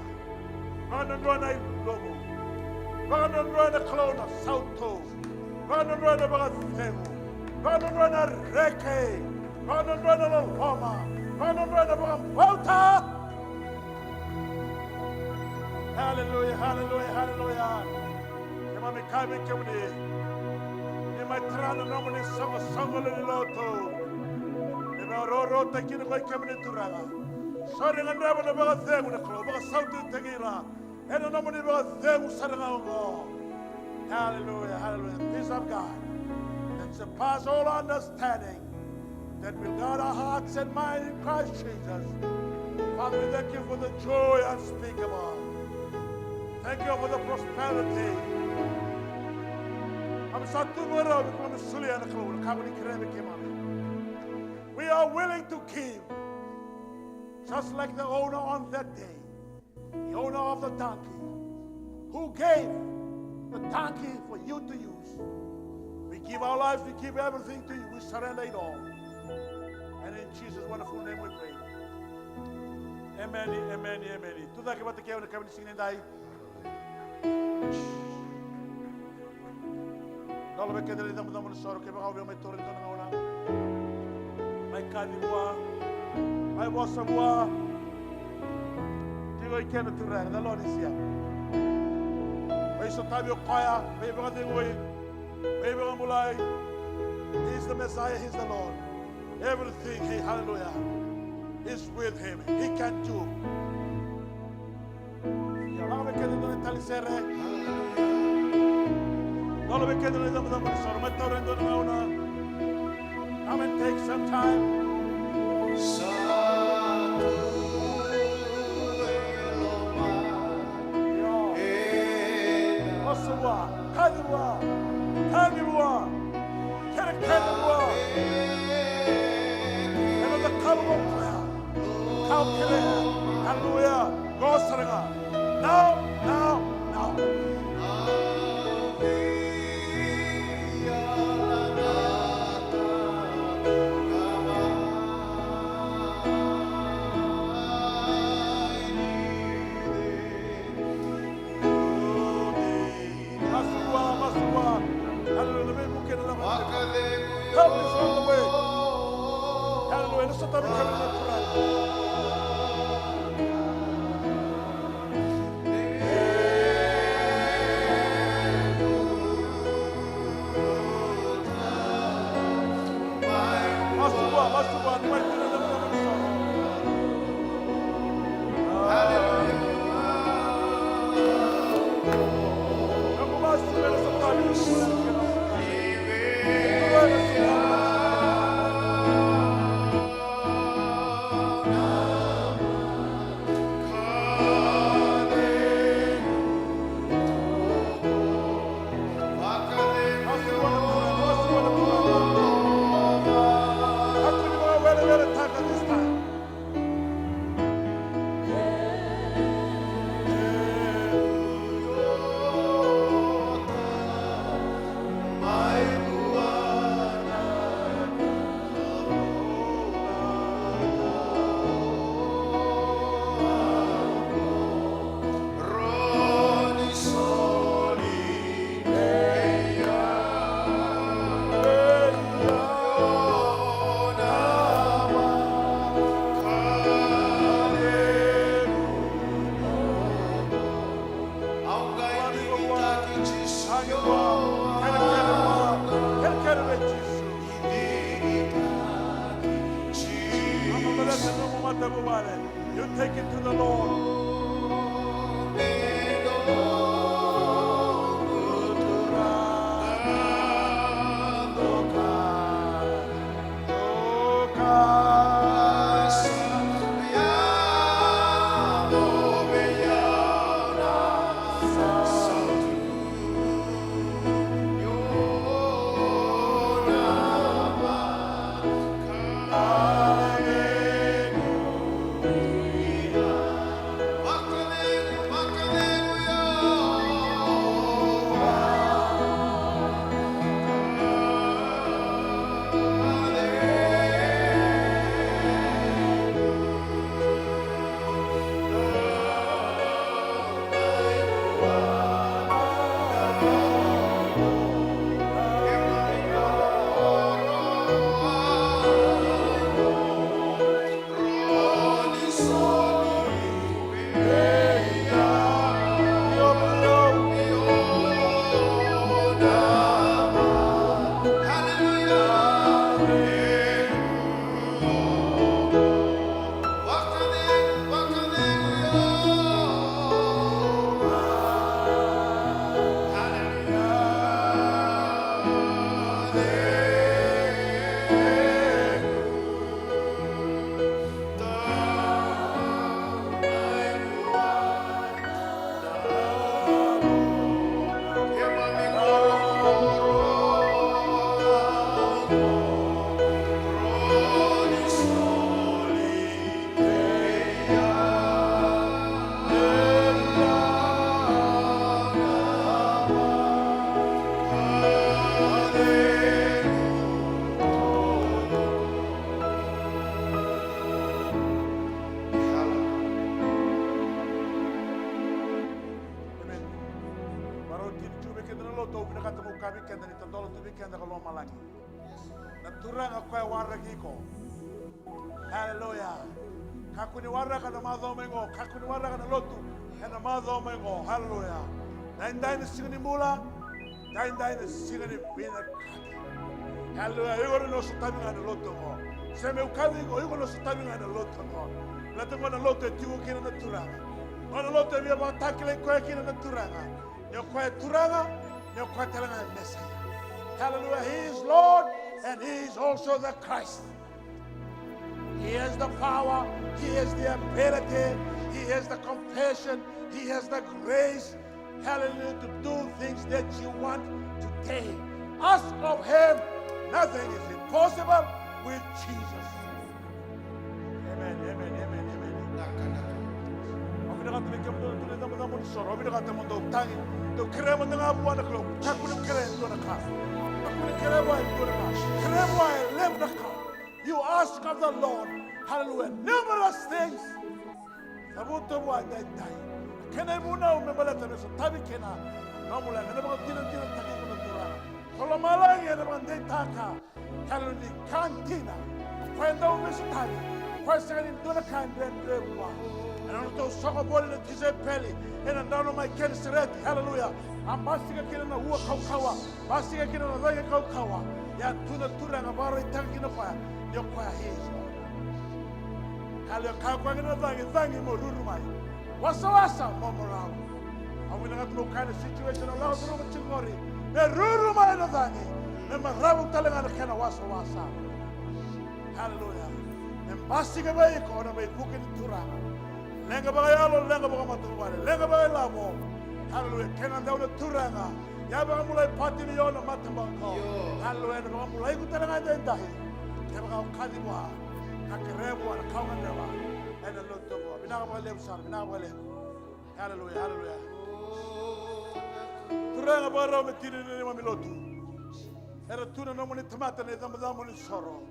Vakadrodroya na ilovo. Vakadrodroya na Kalou na sautu. Vakadrodroya na vakacegu. Vakadrodroya na reki. Vakadrodroya na loloma. Vakadrodroya na vakabauta. Haleluya, haleluya, haleluya. Keimami kaya vei kemuni, ni mai tara na nomuni soqosoqo lewe ni lotu. Ni vakarautaki kina ko i kemuni Turaga. Sa ra gadreva na vakacegu na Kalou, vakasaututaki ira ena nomuni vakacegu sara ga oqo. Haleluya, haleluya. Peace of God that surpass all understanding, that will guard our hearts and mind in Christ Jesus. Father, we thank you for the joy unspeakable. Thank you for the prosperity. Keimami sa tu vakarau, keimami solia na Kalou na ka ko ni kerea vei keimami. We are willing to give, just like the owner on that day. The owner of the donkey, who gave the donkey for you to use. We give our lives, we give everything to you, we surrender it all. And in Jesus' wonderful name we pray. Amen, amen, amen. Tucake vata kei au ena yakavi ni siga nidai. Dolo vei keda na icabocabo ni soro, kevaka o via mai taura e dua na gauna. Mai kaci vua. Mai vosa vua. Tiko i ke na Turaga, the Lord is here. Veisotavi o koya, veivakacegui, veivakabulai. He is the Messiah, he is the Lord. Everything, he, hallelujah, is with him. He can do. Ia, lako vei keda e dua na tali sere. Lako vei keda e dua na tali sere. Mai taura e dua na gauna. Come and take some time. Io. Vosa vua, kaci vua, kaci vua. Kerekere vua. Ena cakava vua o koya. Kau kece. Haleluya. Qo sara ga. Now, now, now. Masu vua, masu vua. Hallelujah, na veivuke na lako. Help is on the way. Hallelujah, na sotavi ka na Turaga. Tevuvale, you take it to the Lord. Amen. Varau tini tiko vei keda na lotu, au vinakata meu kaya vei keda ni tadola tu vei keda ka lomalagi. Na Turaga koya e waraki iko. Haleluya. Kakua ni waraka na macawa mai qo, kakua ni waraka na lotu ena macawa mai qo. Haleluya. Daidai na siga ni bula, daidai na siga ni vinakati. Haleluya. Iko na sotavi ga na lotu qo. Se meu kaci iko, iko na sotavi ga na lotu qo. Baleta qo na lotu e tiko kina na Turaga. Qo na lotu e via vakatakilai koya kina na Turaga. Ni o koya e Turaga, ni o koya tale ga e Mesaia. Hallelujah. He is Lord and he is also the Christ. He has the power, he has the ability, he has the compassion, he has the grace. Hallelujah, to do things that you want today. Ask of him. Nothing is impossible with Jesus. Amen, amen, amen, amen. Au vinakata vei kemudou na tuna icabocabo ni soro. Au vinakata mo dou tagi. Dou kerea mada ga vua na Kalou. Kakua ni kerea e dua na ka. Kakua ni kerea vua e dua na ka. Kerea vua e levu na ka. You ask of the Lord. Hallelujah. Numerous things. Cavuta vua edaidai. Kena ivunau me baleta me sotavi kina na nomu leqa. Ena vakadinadinataki iko na Turaga. Ko lomalagi ena vakadeitaka. Kalou ni ka dina. Koya dau veisotari. Koya sega ni dua na ka e dredre vua. Ena nodratou soko voli na tisaipeli ena drano mai Kenisereti. Haleluya. A basika kina na ua kaukaua. Basika kina na cagi kaukaua. Ia tu na Turaga vakaraitaka kina koya ni o koya he is Lord. Haleluya. Kaya koya kina na cagi, cagi mo ruru mai. Wasawasa mo moravu. Au vinakata meu kaya na situation au lako curuma tiko qori. Me ruru mai na cagi. Me maravu tale ga na kena wasawasa. Haleluya. Me basika vei iko na veivuke ni Turaga. Leqa vakayalo, leqa vakamatavuvale, leqa vakailavo. Haleluya. Kena dau na Turaga. Ia vakabulai pati ni Iona mataboko. Haleluya. Ena vakabulai iko tale ga edaidai. Kevaka o kaci vua. Ka kerea vua na ka o gadreva. Ena lotu oqo. Vinaka vakalevu sara, vinaka vakalevu. Haleluya, haleluya. Turaga, vakarau me tini na neimami lotu. Era tu na nomuni tamata na icabocabo ni soro.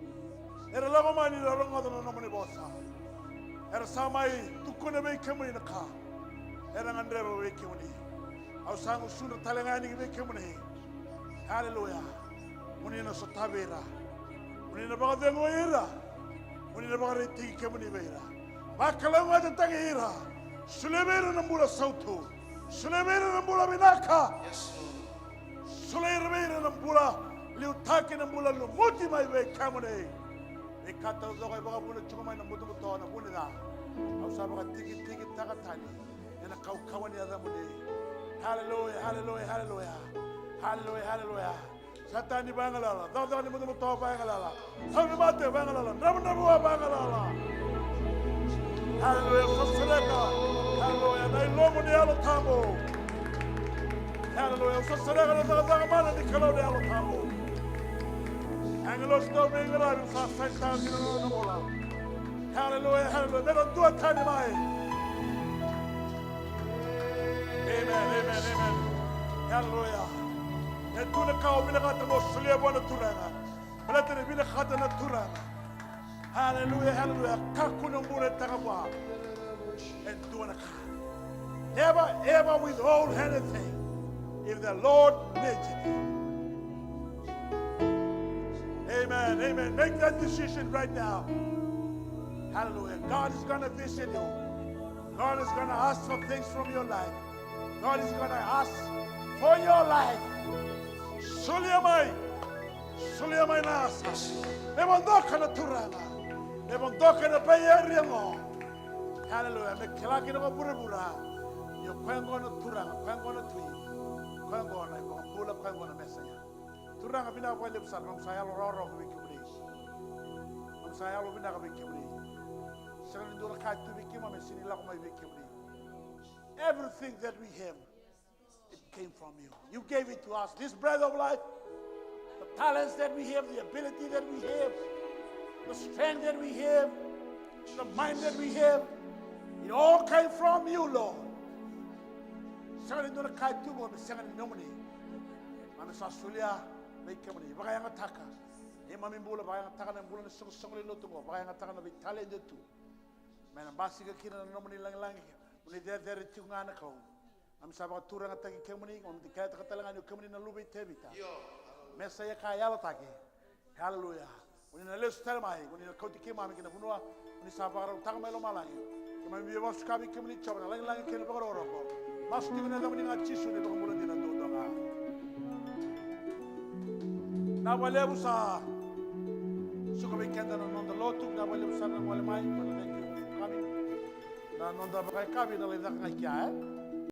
Era lako mai ni ra rogoca na nomuni vosa. Era sa mai tukuna vei kemuni na ka era gadreva vei kemuni. Au sa gusudra tale ga yani vei kemuni. Haleluya. Mo ni na sotavi ira. Mo ni na vakacegui ira. Mo ni na vakaraitaki kemuni vei ira. Vakalougatataki ira. Solia vei ira na bula sautu. Solia vei ira na bula vinaka. Yes, Lord. Solia vei ira na bula liutaki, na bula lumuti mai vei kemuni. Veika taucoko e vakavuna tiko mai na butobuto, na vu ni ca. Au sa vakatikitikitaka tani ena kaukauwa ni yacamuni. Haleluya, haleluya, haleluya. Haleluya, haleluya. Satani vakayagalala, cakacaka ni butobuto vakayagalala, tauvimate vakayagalala, dravudravua vakayagalala. Haleluya, au sa sereka. Haleluya, na ilumu ni Yalo Tabu. Haleluya, au sa sereka na cakacaka mana ni Kalou na Yalo Tabu. Agilosi dau veiqaravi, au sa sainitaka kina na nona vola. Haleluya, haleluya, me ra dua tani mai. Amen, amen, amen. Haleluya. E tu na ka o vinakata mo solia vua na Turaga. Baleta ni vinakata na Turaga. Haleluya, haleluya. Kakua ni bula e taka vua e dua na ka. Never ever withhold anything if the Lord needs it. Amen, amen. Make that decision right now. Hallelujah. God is gonna visit you. God is gonna ask for things from your life. God is gonna ask for your life. Solia mai. Solia mai na asa. Me vodoka na Turaga. Me vodoka na Bay Area qo. Haleluya. Me kila kina ko vuravura ni o koya qo na Turaga, koya qo na Tui, koya qo na iVakabula, koya qo na Mesaia. Turaga, vinaka vakalevu sara, nomu sa yalo rawarawa vei kemuni. Nomu sa yalo vinaka vei kemuni. Sega ni dua na ka e tu vei keimami e sega ni lako mai vei kemuni. Everything that we have, it came from you. You gave it to us. This breath of life, the talents that we have, the ability that we have, the strength that we have, the mind that we have, it all came from you, Lord. Sega ni dua na ka e tu qo me sega ni nomuni. Keimami sa solia vei kemuni. Vakayagataka neimami bula, vakayagataka na bula ni soqosoqo ni lotu qo, vakayagataka na veitaledi e tu. Me na basika kina na nomuni lagilagi, mo ni cecere tiko ga na Kalou. Keimami sa vakaturagataki kemuni, keimami dikevetaka tale ga ni o kemuni na Luve i Tevita. Mesaia ka yalataki. Haleluya. Mo ni na lesu tale mai, mo ni na kauti keimami ki na vanua mo ni sa vakarautaka mai lomalagi. Keimami via vakasuka vei kemuni, Jiova, na lagilagi kei na vakarokoroko. Masu tiko ena yacamuni ga, Jisu, na iVakabula dina duadua ga. Vinaka vakalevu, sa suka vei keda na noda lotu. Vinaka vakalevu sara na gole mai, but thank you for coming. Na noda vakayakavi na lai caka ga i kea, e?